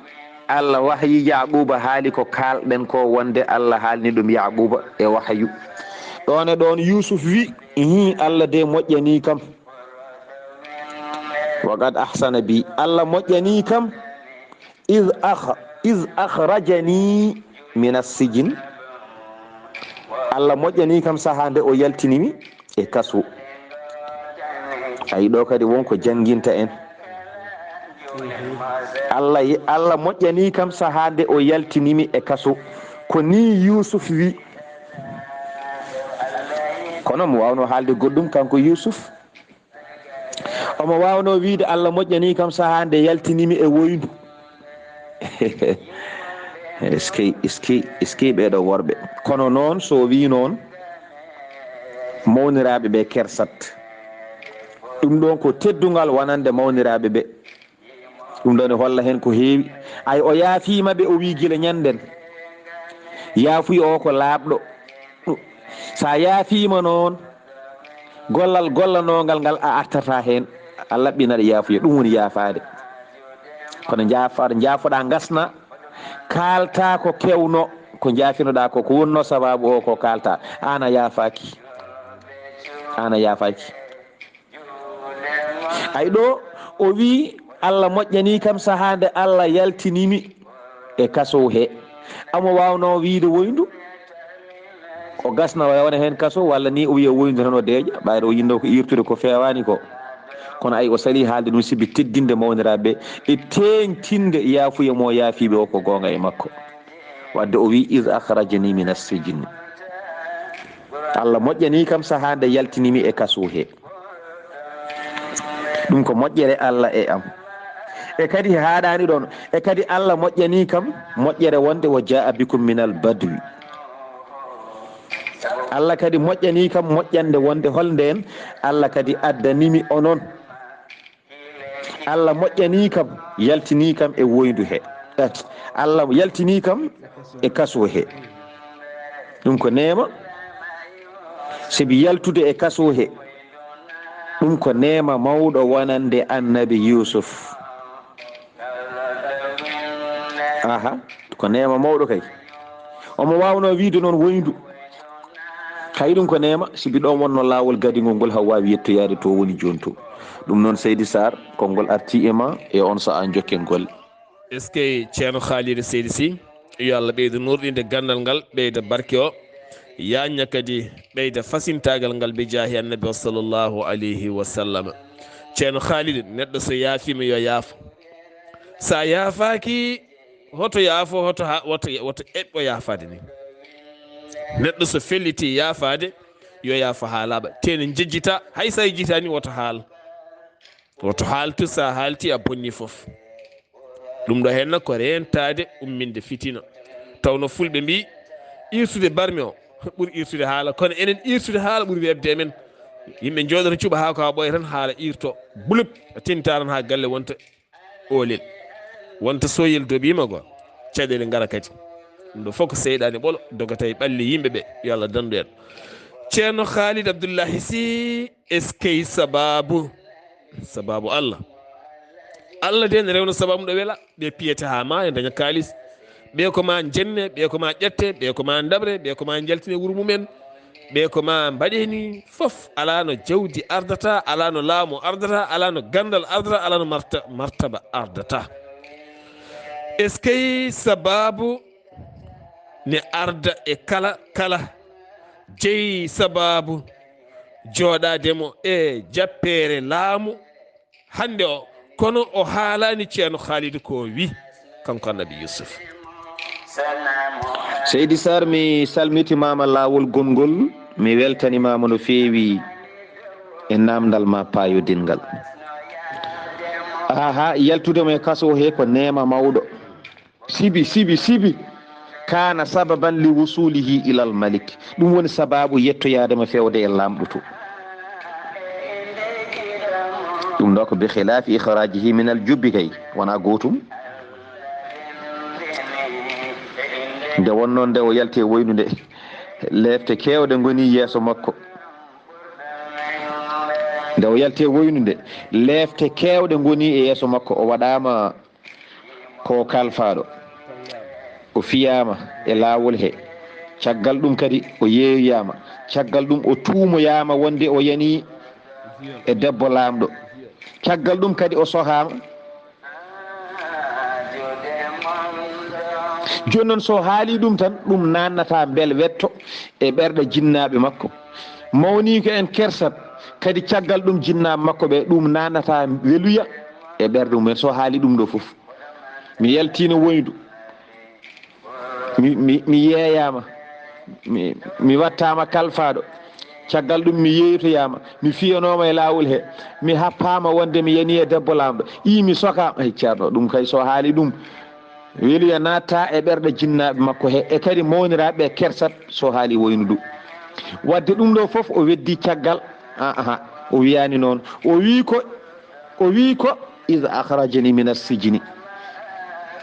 Allah wahyi Yaaquuba, haali ko kaalɗen ko, wonde Allah haalni ɗum Yaaquuba e wahyu. Ɗoon e ɗoon Yuusuf wi, "Ihin, Allah de moƴƴanii kam." Wa qad ahsana bi, Allah moƴƴanii kam, "iz akh-, iz akhrajani min as-sijin." Allah moƴƴanii kam sahaa nde o yaltini mi e kaso. Ayi, ɗo kadi won ko jannginta en. Allah, Allah moƴƴanii kam sahaa nde o yaltini mi e kaso. Ko nii Yuusuf wi. Kono mo waawnoo haalde goɗɗum kanko Yuusuf. Omo waawnoo wiyde, "Allah moƴƴanii kam sahaa nde yaltini mi e woyndu." Eskey, eskey, eskey ɓeeɗo worɓe. Kono noon, so o wii noon, mawniraaɓe ɓe kersat. Ɗum ɗoon ko teddungal wonande mawniraaɓe ɓe. Ɗum ɗoon ne holla heen ko heewi. Ay, o yaafiima ɓe, o wii gila ñannden. Yaafuya o ko laaɓɗo. So a yaafiima noon, gollal gollanoongal ngal a artataa heen. A laɓɓinaɗo yaafuya, ɗum woni yaafaade. Kono njaafa-, njaafoɗaa ngasna, kaaltaa ko keewno, ko njaafinoɗaa ko, ko wonnoo sabaabu o ko kaaltaa. Aan a yaafaaki. Aan a yaafaaki. Ay ɗo, o wii, "Allah moƴƴanii kam sahaa nde Allah yaltini mi e kaso he." Amo waawnoo wiide woyndu, o gasna o wona heen kaso, walla ni o wiya woyndu tan o deeƴa, ɓayde o yinnoo ko iirtude ko feewaani ko. Kono ay o salii haalde ɗum sibi teddinde mawniraaɓe e teeŋtinde yaafuya mo yaafiiɓe o ko goonga e makko. Wadde o wii, "Iz akhrajani min as-sijni." Allah moƴƴanii kam sahaa nde yaltini mi e kaso he. Ɗum ko moƴƴere Allah e am. E kadi haaɗaani ɗoon. E kadi Allah moƴƴanii kam moƴƴere wonde, "Wa jaa'a bikum minal badwi." Allah kadi moƴƴanii kam moƴƴande wonde holndeen Allah kadi addanii mi onon. Allah moƴƴanii kam, yaltinii kam e woyndu he. Eh, Allah yaltinii kam e kaso he. Ɗum ko neema. Sibi yaltude e kaso he, ɗum ko neema mawɗo wonande Annabi Yuusuf. Aha, ko neema mawɗo kay. Omo waawnoo wiide noon woyndu. Hay ɗum ko neema, sibi ɗoon wonnoo laawol gadingol ngol, haa waawi yettoyaade to woni jooni to. Ɗum noon, Seydi Sarr, konngol artii e ma, e oon sahaa njokken golle. Eskey, Ceerno Khalid Seydi Sy, yo Allah ɓeydu nuurɗinde ganndal ngal, ɓeyda barke o, yaajna kadi, ɓeyda fasintaagal ngal bi jaahi Annabi o sallallahu alayhi wa sallam. Ceerno Khalid, neɗɗo so yaafiima yo yaafo. So a yaafaaki, hoto yaafo, hoto ha-, woto, woto eɓɓo yaafaade ni. Neɗɗo so felliti yaafaade, yo yaafo haa laaɓa. Tee ne njejjita, hay so a yejjitaani, woto haal. Woto haaltu, so a haalti, a bonni fof. Ɗum ɗo heen ko reentaade umminde fitina. Tawno fulɓe mbii, iirtude barmi o ɓuri iirtude haala. Kono enen iirtude haala ɓuri weeɓde e men. Yimɓe njooɗoto cuɓa haa ko haa ɓooya tan haala iirto. Bulub, a tinta tan haa galle wonta oolel. Wonta sooyel dobiima goo. Caɗeele ngara kadi. Ɗum ɗo fof ko seyɗaane ɓolo dogata e ɓalli yimɓe ɓe. Yo Allah danndu en. Ceerno Khalid Abdullahi Sy, eskey sabaabu. Sabaabu Allah. Allah de ne rewna sabaabu ɗo wela, ɓe piyete haa maaya, daña kaalis. Ɓe ko ma njenne, ɓe ko ma ƴette, ɓe ko ma ndaɓre, ɓe ko ma njaltine wuro mumen. Ɓe ko ma mbaɗe ni fof, alaa no jawdi ardata, alaa no laamu ardata, alaa no ganndal ardata, alaa no marta-, martaba ardata. Eskey sabaabu ne arda e kala, kala jeyi sabaabu jooɗaade mo e jappeere laamu hannde o, kono o haalaani Ceerno Khalid ko wi, kanko Annabi Yuusuf. Seydi Sarr, mi salmitimaama laawol gonngol, mi weltanimaama no feewi e naamndal ma paayodinngal. Aha, yaltude mo e kaso he ko neema mawɗo. Sibi, sibi, sibi. Kana sababan li wusulihi ilal malik. Ɗum woni sabaabu yettoyaade mo feewde e laamɗo to. Ɗum ɗo ko bi khilaafi ikhraajihi min al jubbi kay, wonaa gootum. Nde wonnoo nde o yalti e woyndu nde, leefte keewɗe ngoni yeeso makko. Nde o yalti e woyndu nde, leefte keewɗe ngoni e yeeso makko. O waɗaama ko kalfaaɗo. O fiyaama e laawol he. Caggal ɗum kadi o yeeyoyaama. Caggal ɗum o tuumoyaama wonde o yani e debbo laamɗo. Caggal ɗum kadi o sohaama. Jooni noon, so haali ɗum tan, ɗum naannata mbel wetto e ɓerɗe jinnaaɓe makko. Mawni ko en kersat, kadi caggal ɗum jinnaaɓe makko ɓe, ɗum naannata weluya e ɓerɗe mumen. So haali ɗum ɗo fof, mi yaltiino woyndu, mi, mi, mi yeeyaama, mi, mi wattaama kalfaaɗo. Caggal ɗum mi yeeytoyaama, mi fiyanooma e laawol he, mi happaama wonde mi yani e debbo laamɗo. Ii, mi sokaama. Hey, Ceerno, ɗum kay so haali ɗum, weluya natta e ɓerɗe jinnaaɓe makko he, e kadi mawniraaɓe kersat so haali woynudu. Wadde ɗum ɗo fof o weddi caggal, a, aha, o wiyaani noon. O wii ko, o wii ko, "Iz akhrajani min as-sijni."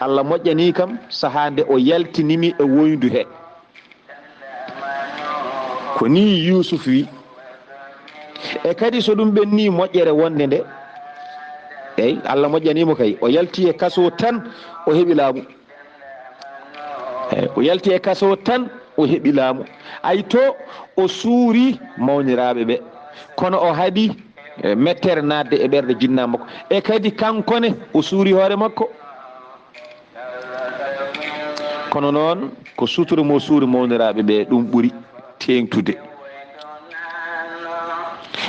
Allah moƴƴani kam sahaa nde o yaltinimi e woyndu he. Ko nii Yuusuf wi. E kadi so ɗum ɓenni moƴƴere wonde nde, eyi, Allah moƴƴani mo kay, o yalti e kaso tan, o heɓi laamu. Eyi, o yalti e kaso tan, o heɓi laamu. Ay to o suuri mawniraaɓe ɓe, kono o haɗi, e, mettere naatde e ɓerɗe jinnaaɓe makko. E kadi kanko ne, o suuri hoore makko. Kono noon, ko sutura mo suuri mawniraaɓe ɓe, ɗum ɓuri teeŋtude.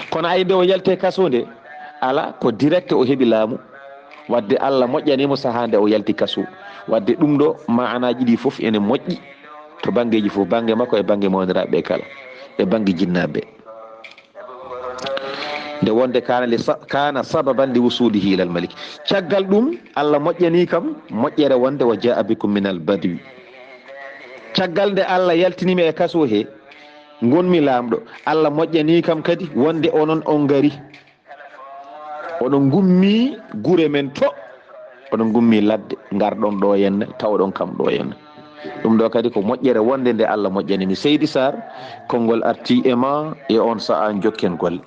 Kono ay nde o yalti e kaso nde, ala, ko direct o heɓi laamu. Wadde Allah moƴƴani mo sahaa nde o yalti kaso. Wadde ɗum ɗo, maanaaji ɗi fof ene moƴƴi to banngeeji fof, bannge makko e bannge mawniraaɓe ɓe kala, e bannge jinnaaɓe ɓe. Nde wonde kana li sa-, kana sababan li wusulihi ilal malik. Caggal ɗum, Allah moƴƴani kam moƴƴere wonde wa jaa bikum minal badwi. Caggal nde Allah yaltinimi e kaso he, ngonmi laamɗo, Allah moƴƴani kam kadi wonde onon on ngari. Oɗon ngummi gure men to, oɗon ngummi ladde, ngarɗon ɗo henne, tawɗon kam ɗo henne. Ɗum ɗo kadi ko moƴƴere wonde nde Allah moƴƴani mi. Seydi Sarr, konngol arti e ma e on sa'a, jokken golle.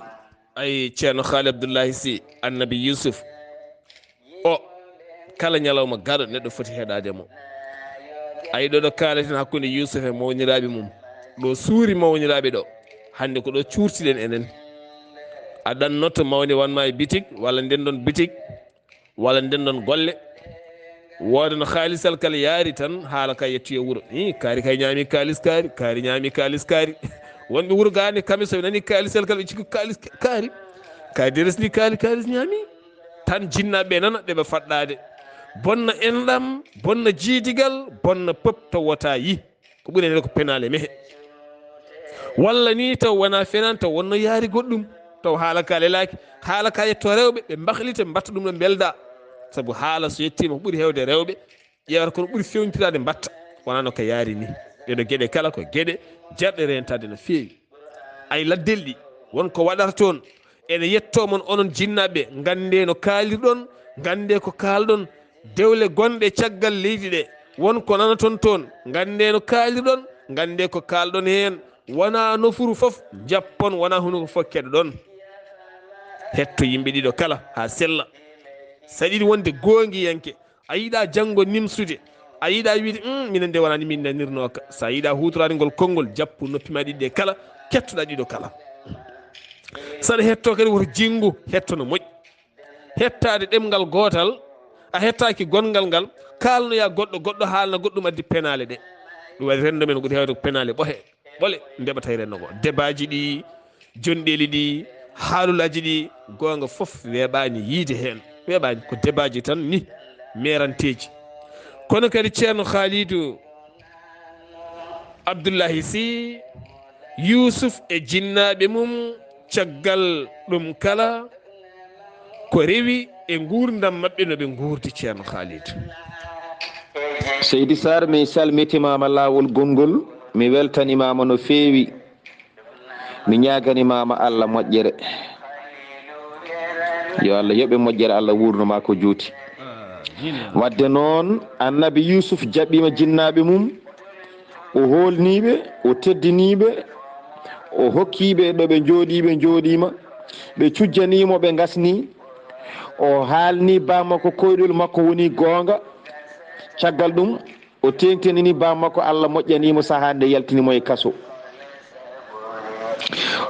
Ay, Ceerno Haali Abdullahi Si, Annabi Yusuf, o, kala ñalawma gaɗo neɗɗo foti heɗaade mo. Ay, ɗo ɗo kaalaten hakkunde Yusuf e mawniraaɓe mum, ɗo suuri mawniraaɓe ɗo, hannde ko ɗo cuurtiɗen enen. A ɗannoto mawni wanma e bitik, walla nden ɗon bitik, walla nden ɗon golle. Wooda no haalisal kala yaari tan, haala ka yettoye wuro. Ih, kaari kay ñaami kaalis kaari, kaari ñaami kaalis kaari. Wonɓe wuro gaane, kamɓe so ɓe nani kaalisal kala, ɓe cikku kaalis ka-, kaari. Kaari de resndi kaali, kaalis ñaami. Tan jinnaaɓe ɓe nana, ɓe ɓe faɗɗaade. Bonna enɗam, bonna jiidigal, bonna pop to wota yi. Ko ɓuri heen ko penaale mehe. Walla ni taw wona fenaande, taw wonno yaari goɗɗum, taw haala ka lelaaki, haala ka yetto rewɓe, ɓe mbahlita, mbatta ɗum ɗo mbelda. Sabu haala so yettiima ko ɓuri heewde rewɓe, ƴeewata kono ɓuri fewntiraade mbatta. Wonaa no ka yaari ni. Ɗeɗo geɗe kala ko geɗe jarɗe reentaade no feewi. Ay laddel ɗi, won ko waɗata toon. Ene yetto mon onon jinnaaɓe, nganndee no kaalirɗon, nganndee ko kaalɗon. Dewle gonɗe caggal leydi ɗe, won ko nanaton toon, nganndee no kaalirɗon, nganndee ko kaalɗon heen. Wonaa nofuru fof njappon, wonaa hunuko fof keɗoɗon. Hetto yimɓe ɗiɗo kala haa sella. So aɗa yiɗi wonde goongiyanke, a yiɗaa janngo nimsude, a yiɗaa wiide, "Um, minen de wonaa ni min nanirnoo ka." So a yiɗaa huutoraade ngol konngol, jappu noppi ma ɗiɗi ɗe kala, kettoɗaa ɗiɗo kala. So aɗa hettoo kadi, woto jinngu hetto no moƴƴi. Hettaade ɗemngal gootal, a hettaaki gonngal ngal, kaalnoyaa goɗɗo, goɗɗo haalna goɗɗum, addi penaale ɗe. Ɗum waɗi renndo men ko ɓuri heewde ko penaale ɓohe, ɓole, ndeɓa tawi renndo ngo. Debaaji ɗi, jonɗeeli ɗi, haalulaaji ɗi, goonga fof weeɓaani yiyde heen. Weeɓaani, ko debaaji tan ni, meeranteeji. Kono kadi Ceerno Haalidu Abdullahi Si, Yuusuf e jinnaaɓe mum, caggal ɗum kala, ko rewi e nguurndam maɓɓe no ɓe nguurdi, Ceerno Haalidu. Seydi Sarr, mi salmitimaama laawol gonngol, mi weltanimaama no feewi, mi ñaaganimaama Allah moƴƴere. Yo Allah yoɓe moƴƴere, Allah wuurno maa ko juuti. Wadde noon, annabi Yuusuf jaɓɓiima jinnaaɓe mum, o hoolnii ɓe, o teddinii ɓe, o hokkii ɓe ɗo ɓe njooɗii, ɓe njooɗiima, ɓe cujjanii mo, ɓe ngasnii. O haalnii baa makko koyɗol makko woni goonga. Caggal ɗum, o teeŋtinini baa makko, Allah moƴƴanii mo sahaa nde yaltini mo e kaso.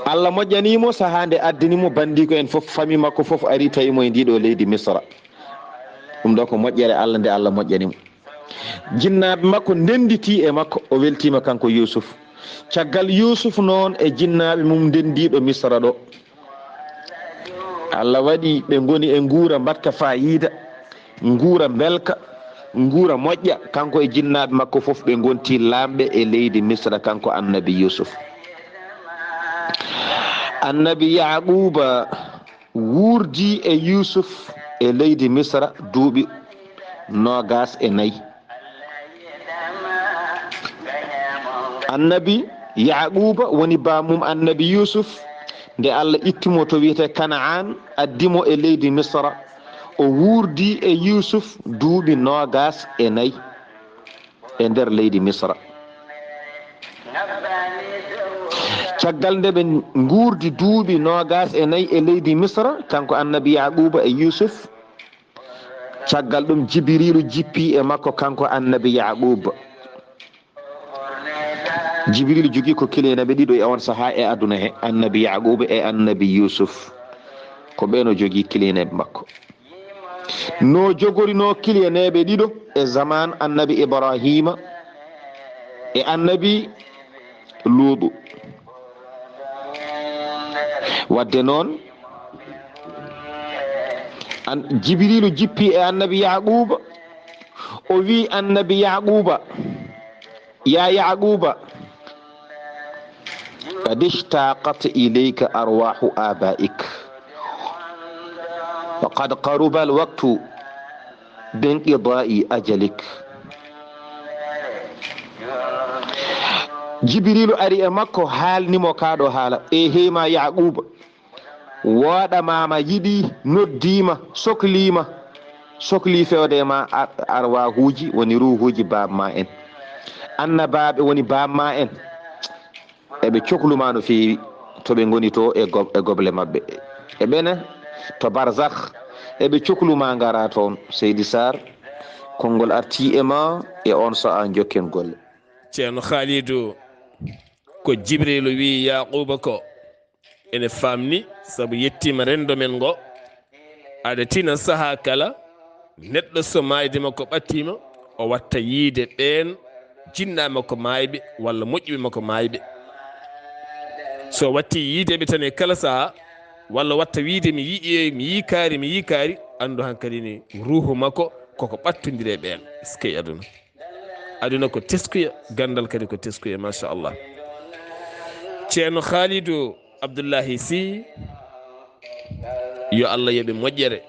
Allah moƴƴanii mo sahaa nde addini mo banndiiko en fof, fami makko fof ari tawi mo e ndiɗo leydi Misra. Ɗum ɗo ko moƴƴere Allah nde Allah moƴƴani mo. Jinnaaɓe makko ndennditii e makko, o weltiima kanko Yuusuf. Caggal Yuusuf noon e jinnaaɓe mum ndenndiiɗo Misra ɗo, Allah waɗi ɓe ngoni e nguura mbaɗka faayiida, nguura mbelka, nguura moƴƴa, kanko e jinnaaɓe makko fof ɓe ngonti laamɓe e leydi Misra, kanko annabi Yuusuf. Annabi Yaaquuba wuurdi e Yuusuf e leydi Misra duuɓi noogaas e nayi. Annabi Yaaquuba woni baamum annabi Yuusuf, nde Allah itti mo to wiyetee Kana'aan, addi mo e leydi Misra. O wuurdi e Yuusuf duuɓi noogaas e nayi e nder leydi Misra. Caggal nde ɓe nguurdi duuɓi noogaas e nayi e leydi Misra, kanko annabi Yaaquuba e Yuusuf, caggal ɗum Jibiriilu jippi e makko, kanko annabi Yaaquuba. Jibiriilu jogii ko kiliyanɓe ɗiɗo e on sahaa e aduna he, annabi Yaaquuba e annabi Yuusuf. Ko ɓeen o jogii kiliyanɓe makko. No jogorinoo kiliyaneeɓe ɗiɗo e zaman annabi Ibraahiima e annabi Luutu. Wadde noon, an-, Jibiriilu jippi e annabi Yaaquuba, o wi annabi Yaaquuba, "Ya Yaaquuba, qad ishtaqat ilayka arwahu abaik, wa qad qaruba alwaqtu binqidai ajalik." Jibiriilu ari e makko, haalni mo kaa ɗo haala, "E hey ma Yaaquuba, wooɗa maama yiɗi, noddiima, sokliima, soklii fewde e ma ar-, arwaahuuji, woni ruuhuuji baamma en. Annabaaɓe woni baamma en. Eɓe coklu ma no feewi to ɓe ngoni to e gob-, e goble maɓɓe. Eɓe ne to barzakh, eɓe coklu ma ngara toon." Seydi Sarr, konngol artii e ma e on sa'a, njokken golle. Ceerno Khalidou, ko Jibriilu wi'i Yaaquuba ko ene faamni, sabu yettiima renndo men ngo. Aɗa tina sahaa kala, neɗɗo so maayde makko ɓattiima, o watta yiide ɓeen jinnaaɓe makko maayɓe walla moƴƴuɓe makko maayɓe. So watti yiide ɓe tan e kala sahaa, walla watta wiide, "Mi yi'i, mi yii kaari, mi yii kaari," anndu hankadi ni ruuhu makko koko ɓattondiri e ɓeen. Eskey aduna. Aduna ko teskuya, ganndal kadi ko teskuya, machallah. Ceerno Khalidou Abdoullahi Sy, yo Allah yoɓe moƴƴere,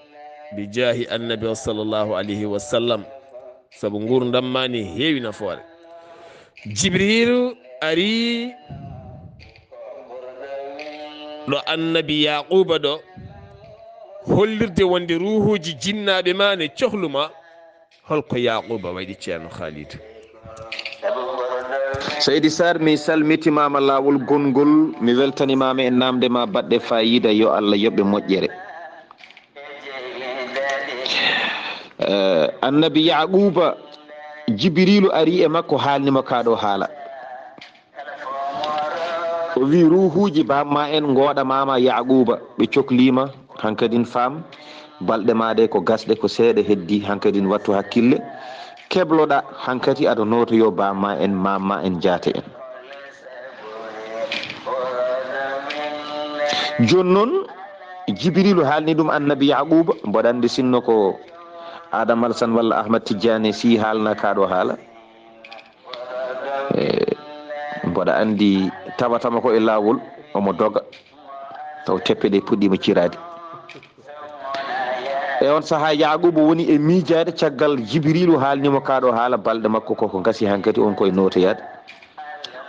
bi jaahi annabi o sallallahu alayhi wa sallam, sabu nguurndam ma ni heewi nafoore. Jibriilu ari ɗo annabi Yaaquuba ɗo, hollirde wonde ruuhuuji jinnaaɓe ma ne cohlu ma. Holko Yaaquuba waɗi, Ceerno Khalidou? Seydi Sarr, mi salmitimaama laawol gonngol, mi weltanimaama e naamnde ma baɗɗe faayiida, yo Allah yoɓe moƴƴere. Eh, annabi Yaaquuba, Jibriilu ari e makko, haalni mo kaa ɗo haala. O wi, "Ruuhuuji baamma en ngooɗa maama Yaaquuba, ɓe cokliima, hankadin faam, balɗe ma ɗe ko gasɗe, ko seeɗa heddi, hankadin wattu hakkille, kebloɗa, hankadi aɗa nootoyo baamma en, maamma en, jaate en." Jooni noon, Jibriilu haalni ɗum annabi Yaaquuba, mboɗa anndi sinno ko Adama Alsan walla Ahmad Tijjaane Sy haalna kaa ɗo haala. E, mboɗa anndi tawatama ko e laawol, omo doga, taw teppe ɗe puɗɗiima ciraade. E on sahaa, Yaaquuba woni e miijaade caggal Jibriilu haalni mo kaa ɗo haala, balɗe makko koko ngasi hankadi, on koye nootoyaade.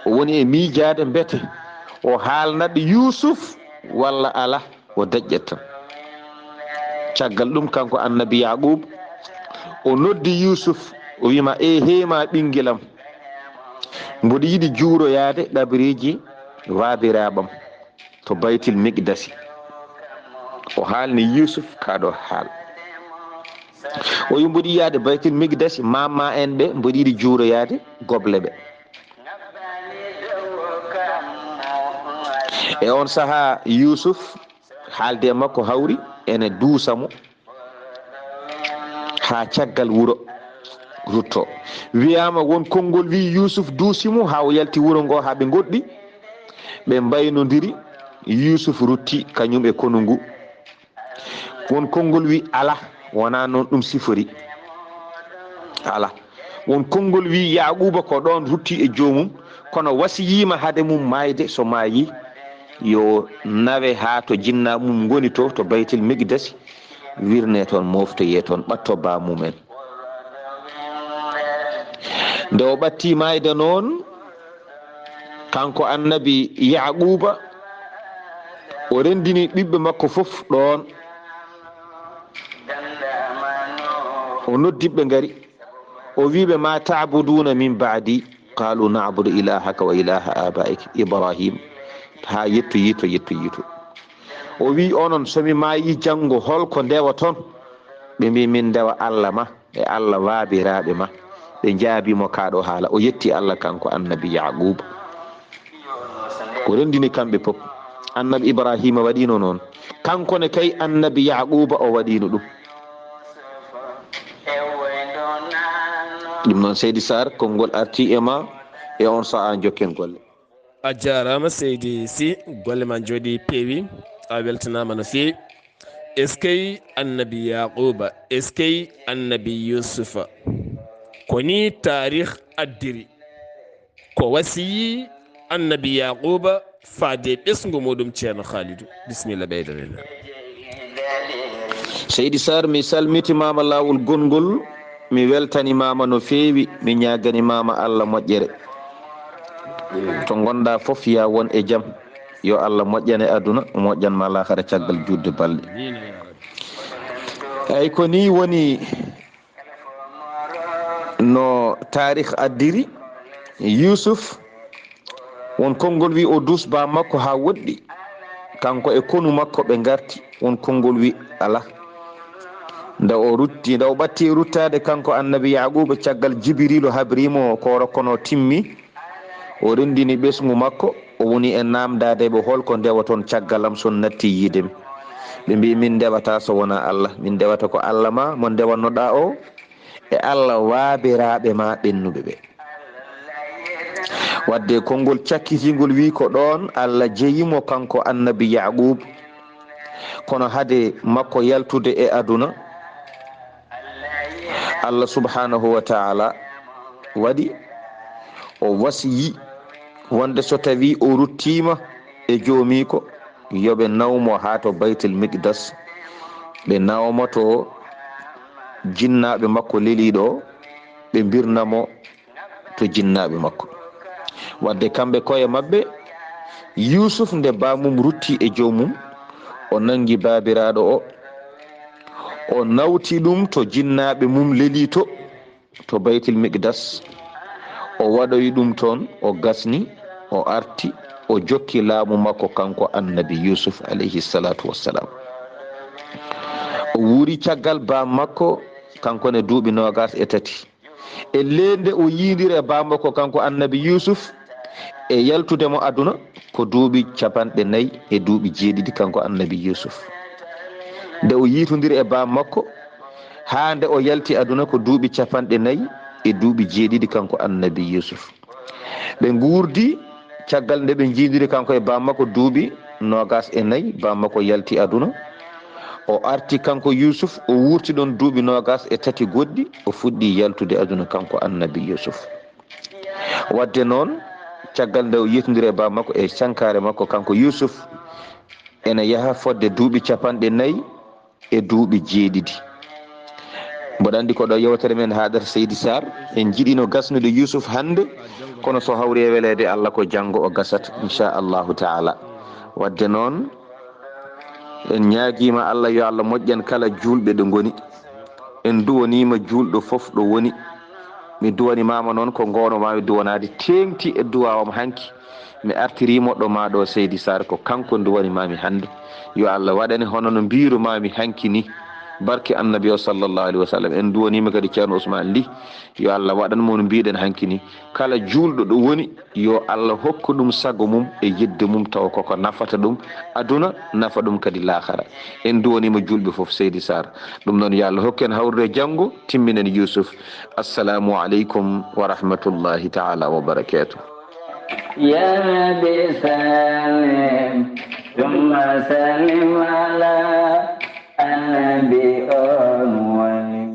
O woni e miijaade mbete o haalnat Yuusuf walla alaa, o daƴƴat tan. Caggal ɗum, kanko annabi Yaqub, o noddi Yusuf, o wiima: "E heema ɓingelam, mboɗo yiɗi juuroyaade ɗabriiji waabiraaɓam to Baytil Miqdasi." O haalni Yusuf kaa ɗo haal. O wi: "Mboɗo yiɗi yaade Baytil Miqdasi, maama en ɓe, mboɗo yiɗi juuroyaade goble ɓe." E on sahaa, Yusuf haalde e makko hawri ene duusa mo haa caggal wuro rutto. Wiyaama won konngol wi Yusuf duusi mo haa o yalti wuro ngo haa ɓe ngoɗɗi. Ɓe mbaynondiri, Yusuf rutti kañum e konu ngu. Won konngol wi alaa, wonaa noon ɗum sifori. Alaa. Won konngol wi Yaquba ko ɗoon rutti e joomum, kono wasiyiima hade mum maayde, so maayi, yo nawe haa to jinnaa mum ngoni to, to Baytil Miqdasi, wirne toon, moftoye toon, ɓatto baa mum en. Nde o ɓatti maayde noon, kanko annabi Yaquba, o renndini ɓiɓɓe makko fof ɗoon. O noddi ɓe ngari. O wi ɓe: "Ma ta'buduna min ba'di?" Qalu: "Na'budu ilahaka wa ilaha abaika Ibrahim." Haa yettoyi to, yettoyi to. O wi: "Onon, so mi maayi janngo, hol ko ndewoton?" Ɓe mbi: "Min ndewa Allah ma e Allah waabiraaɓe ma." Ɓe njaabi mo kaa ɗo haala. O yetti Allah kanko annabi Yaquba. Ko renndini kamɓe fof. Annabi Ibrahima waɗiino noon. Kanko ne kay annabi Yaquba o waɗiino ɗum. Ɗum noon, Seydi Sarr, konngol arti e ma e on sa'a, jokken golle. A jaaraama, Seydi Sy, golle ma njooɗi, peewi, a weltanaama no feewi. Eskey annabi Yaquba, eskey annabi Yusufa. Ko nii taarih addiri. Ko wasiyi annabi Yaquba faade ɓesngu muɗum, Ceerno Khalidou. Bisimilla, ɓeydanee. Seydi Sarr, mi salmitimaama laawol gonngol, mi weltanimaama no feewi, mi ñaaganimaama Allah moƴƴere. To ngonɗaa fof, yaa won e jam. Yo Allah moƴƴane aduna, moƴƴan ma laakhara caggal juutde balɗe. Eey, ko nii woni no taarih addiri. Yusuf, won konngol wi o duus baa makko haa woɗɗi, kanko e konu makko ɓe ngarti, won konngol wi alaa. Nde o rutti, nde o ɓatti e ruttaade kanko annabi Yaquba, caggal Jibiriilu habrii mo ko rokkonoo timmi, o renndini ɓesngu makko, o woni e naamndaade ɓe: "Hol ko ndewoton caggal am so on nattii yiide mi?" Ɓe mbi: "Min ndewataa so wonaa Allah, min ndewata ko Allah ma mo ndewannoɗaa o, e Allah waabiraaɓe ma ɓennuɓe ɓe." Wadde konngol cakkitiingol wi ko ɗoon Allah jeyi mo kanko annabi Yaqub. Kono hade makko yaltude e aduna, Allah subhanahu wa ta'ala waɗi o wasiyi wonde so tawi o ruttiima e joomiiko, yo ɓe naw mo haa to Baytul Miqdas, ɓe nawa mo to jinnaaɓe makko leliiɗo o, ɓe mbirna mo to jinnaaɓe makko. Wadde kamɓe koye maɓɓe, Yuusuf, nde baamum rutti e joomum, o nanngi baabiraaɗo o, o nawti ɗum to jinnaaɓe mum lelii to, to Baytul Miqdas, o waɗoyi ɗum toon, o gasni, o arti, o jokki laamu makko kanko Annabi Yuusuf alayhi salaatu wassalaam. O wuuri caggal baam makko, kanko ne duuɓi noogaas e tati. E ley nde o yiindiri e baam makko kanko Annabi Yuusuf, e yaltude mo aduna, ko duuɓi capanɗe nayi e duuɓi jeeɗiɗi kanko Annabi Yuusuf. Nde o yiitondiri e baam makko, haa nde o yalti aduna ko duuɓi capanɗe nayi e duuɓi jeeɗiɗi kanko Annabi Yuusuf. Ɓe nguurdi caggal nde ɓe njiidiri kanko e baam makko duuɓi noogaas e nayi, baam makko yalti aduna. O arti kanko Yuusuf, o wuurti ɗoon duuɓi noogaas e tati goɗɗi, o fuɗɗi yaltude aduna kanko Annabi Yuusuf. Wadde noon, caggal nde o yiitondiri e baam makko e sankaare makko kanko Yuusuf, ene yaha fodde duuɓi capanɗe nayi e duuɓi jeeɗiɗi. Mboɗo anndi ko ɗo yewtere men haaɗata, Seydi Sarr. En njiɗino gasnude Yuusuf hannde, kono so hawri e weleede Allah ko janngo o gasat, inchallahu taala. Wadde noon, En ñaagiima Allah yo Allah moƴƴan kala juulɓe ɗo ngoni. En duwaniima juulɗo fof ɗo woni. Mi duwanimaama noon ko ngoonoo maa mi duwanaade teeŋti e duwaaw am hanki. Mi artirii mo ɗo maa ɗo Seydi Saar, ko kanko duwanimaami hannde. Yo Allah waɗane hono no mbiirumaami hanki ni. Barke Annabi o sallallahu alaihi wasallam. En duwaniima kadi Ceerno Ousmane Ly. Yo Allah waɗan mo no mbiiɗen hanki ni. Kala juulɗo ɗo woni, yo Allah hokku ɗum sago mum e yidde mum, tawa koko nafata ɗum aduna, nafa ɗum kadi laakhara. En duwaniima juulɓe fof, Seydi Saar. Ɗum noon, yo Allah hokku en hawrude janngo, timminen Yuusuf. Assalamu aleykum wa rahmatullahi taala wa barakatuh. يا رب سلم ثم سلم على النبي المعلم.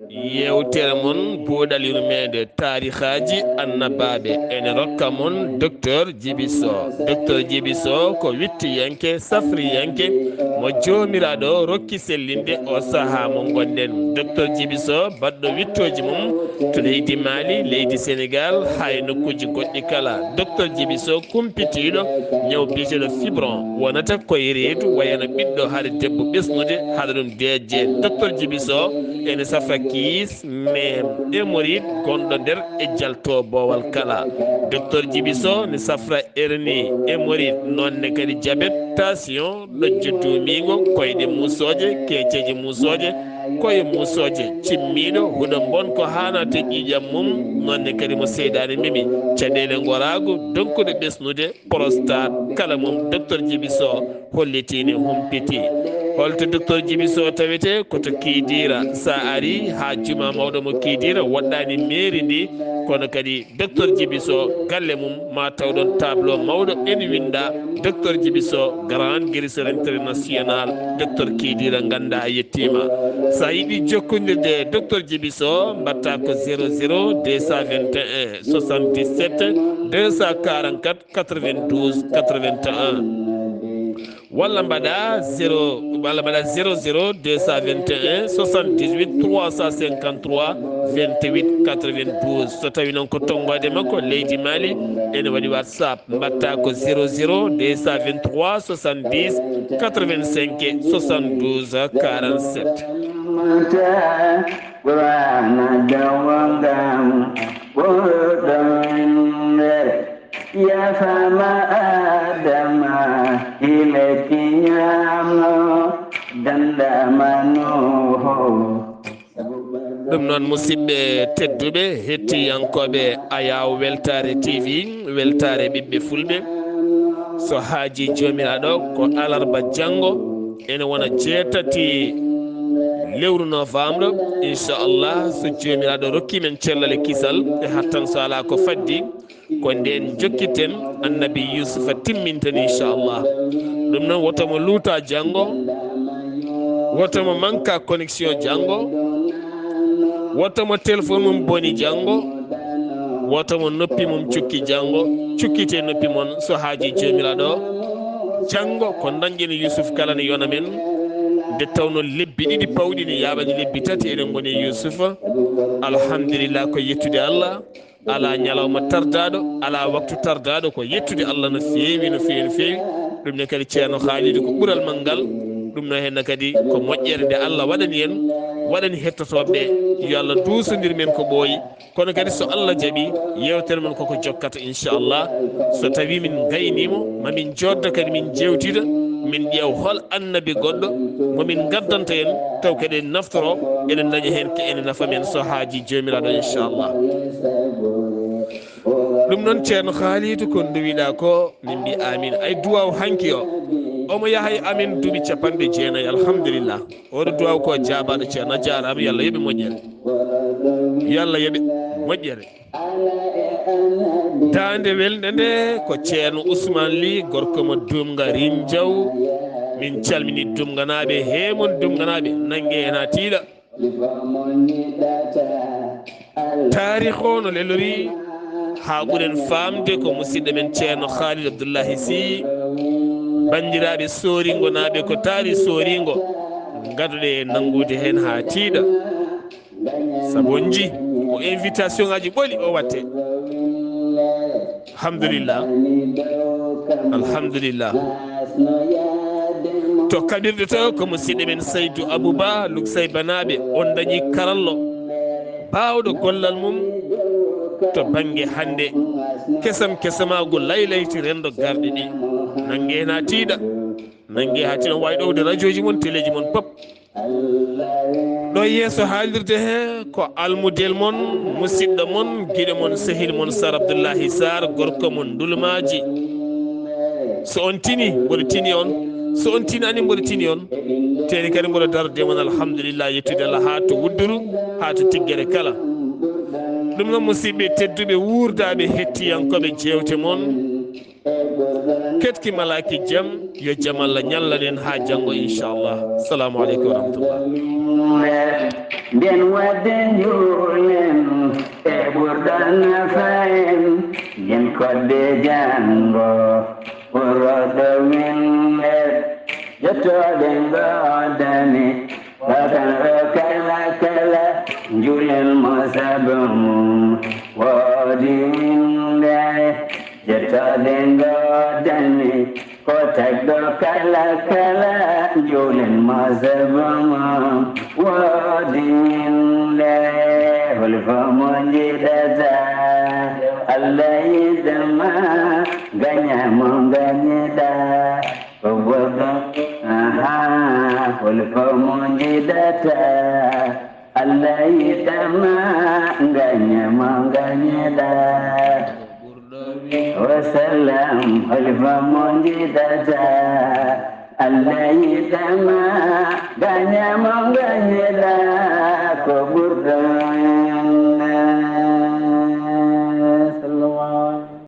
Yewtere mon, buuɗal yurmeende, taarihaaji annabaaɓe, ene rokka mon Docteur Djiby Sow. Docteur Djiby Sow ko wittiyanke, safriyanke, mo Joomiraaɗo rokki sellinde o sahaa mo ngonɗen. Docteur Djiby Sow, baɗɗo wittooji mum to leydi Mali, leydi Senegal, haa e nokkuuji goɗɗi kala. Docteur Djiby Sow, kumpitiiɗo ñaw biyeteeɗo fibron, wonata koye reedu, wayano ɓiɗɗo hare debbo ɓesnude, haɗa ɗum deeƴde. Docteur Djiby Sow ene safra kiis, mem, hémorroïde gonɗo nder e jalto boowal kala. Docteur Djiby Sow ne safra hernie, hémorroïde, noon ne kadi diabète, tension, ɗojjo duumiingo, koyɗe muusooje, keeceeje muusooje, koye muusooje, cimmiiɗo, huɗo mbon ko haanaa e ƴiiƴam mum, noon ne kadi mo seyɗaane memi. Caɗeele ngoraagu, donkude ɓesnude, prostate, kala mum Docteur Djiby Sow hollitii ne, humpiti. Holto Docteur Djiby Sow tawetee? Ko to Kidira. So a arii haa jumaa mawɗo mo Kidira, woɗɗaani meeri ndi, kono kadi Docteur Djiby Sow, galle mum, ma taw ɗon tableau mawɗo ene winnda Docteur Djiby Sow, grand guérisseur international, Docteur Kidira, nganndaa a yettiima. So a yiɗi jokkondirde e Docteur Djiby Sow, mbaɗtaa ko zéro zéro deux cent vingt et un soixante-dix-sept deux cent quarante-quatre quatre-vingt-douze quatre-vingt-un. Walla mbaɗa zéro, walla mbaɗa zéro zéro deux cent vingt et un soixante-dix-huit trois cent cinquante-trois vingt-huit quatre-vingt-douze. So tawi noon ko tonngoode makko leydi Mali, ene waɗi WhatsApp, mbaɗta ko zéro zéro deux cent vingt-trois soixante-dix quatre-vingt-cinq soixante-douze quarante-sept. Qur'ana jawangam ɓurɗo winndere. Yafama Adama, ileki ñaamo, dandama Nuuhu. Ɗum noon, musidɓe tedduɓe, hettiyankooɓe Ayaw Weltaare T V, Weltaare ɓiɓɓe Fulɓe, so haajii Joomiraaɗo, ko alarba janngo, ene wona jeetati lewru novembre, inchallah, so Joomiraaɗo rokkii men cellal e kisal, e hattan so alaa ko faddi, ko ndeen njokkiten Annabi Yuusufa timminten, inchallah. Ɗum noon, woto mo luuta janngo, woto mo manka connexion janngo, woto mo téléphone mum boni janngo, woto mo noppi mum cukki janngo, cukkite noppi mon so haajii Joomiraaɗo. Janngo ko dañƴen Yuusuf kala ne yona men, nde tawnoo lebbi ɗiɗi pawɗi ne yaaɓani lebbi tati eɗen ngoni e Yuusufa. Alhamdulillah, ko yettude Allah. Alaa ñalawma tardaaɗo, alaa waktu tardaaɗo, ko yettude Allah no feewi, no feewi, no feewi. Ɗum ne kadi Ceerno Haalidu ko ɓural manngal. Ɗum no henna kadi ko moƴƴere nde Allah waɗani en, waɗani hettotooɓe ɓe. Yo Allah duusondir men ko ɓooyi. Kono kadi so Allah jaɓi, yeewtere mon koko jokkata, inchallah. So tawi min ngayniima, ma min jooɗdo kadi min jeewtida, min ƴeew hol annabi goɗɗo mo min ngaddanta en, taw kadi en naftoro, eɗen daña heen ko ene nafa men so haajii Joomiraaɗo, inchallah. Ɗum noon, Ceerno Haalidu, ko nduwiɗaa ko, min mbi amin. Ay duwaaw hanki o, omo yaha e amin duuɓi capanɗe jeenayi, alhamdulillah. Oɗo duwaaw ko jaabaaɗo, Ceerno, a jaaraama, yo Allah yoɓe moƴƴere. Yo Allah yoɓe moƴƴere. Daande welnde nde ko Ceerno Ousmane Ly, gorko mo Dumga Rinjaw. Min calmini Dumganaaɓe, he mon Dumganaaɓe, nange en haa tiiɗa. Taarikh o no lelorii haa ɓuren faamde ko musidɗo men Ceerno Khalid Abdullahi Sy. Banndiraaɓe Sooringo naaɓe, ko taari Sooringo, ngadoɗe e nanngude heen haa tiiɗa. Sabu on njii ko invitation ngaji ɓoli o watte. Alhamdulillah. Alhamdulillah. To kaɓirɗe to ko musidɗo men Saydu Abuba Luksay Banaaɓe, on dañi karallo baawɗo gollal mum to bannge hannde kesam kesamaagu laylayti renndo garɗe ɗi. Nannge na tiiɗa, nannge haa tiiɗa, waawi ɗowde rajooji mon, teleeji mon pop. Ɗo yeeso haalirde he ko almudel mon, musidɗo mon, giɗo mon, sehil mon Sar Abdullahi Sar, gorko mon Ndulmaaji. So on tini, mboɗo tini on. So on tinani, mboɗo tini on. Teni kadi mboɗo darde mon, alhamdulillah, yettude Allah haa to Wudduru, haa to Tiggere kala. Ɗum noon, musidɓe tedduɓe, wuurdaaɓe, hettiyankooɓe jeewte mon, ketki malaaki jam, yo jam Allah ñallanen haa janngo, inchallah. Salamu aleykum wa rahmatullah. Nden wadde njuulen e ɓurɗo nafa en, nden kodde janngo ɓurɗo winde, jottooɗe ngoodani. Bakan o kala kala, njulen mo sabu mum woodi winde. Jettooɗe ngoodani, ko tagɗo kala kala, njulen mo sabu mum woodi winde. Hol fo mo njiɗata, Allah yiɗama, gaña mo gañiɗa. Ko goɗɗo, aha, hol ko mo njiɗata? Allah yiɗama, gaña mo gañiɗa. Wa sallam, hol ko mo njiɗata? Allah yiɗama, gaña mo gañiɗa.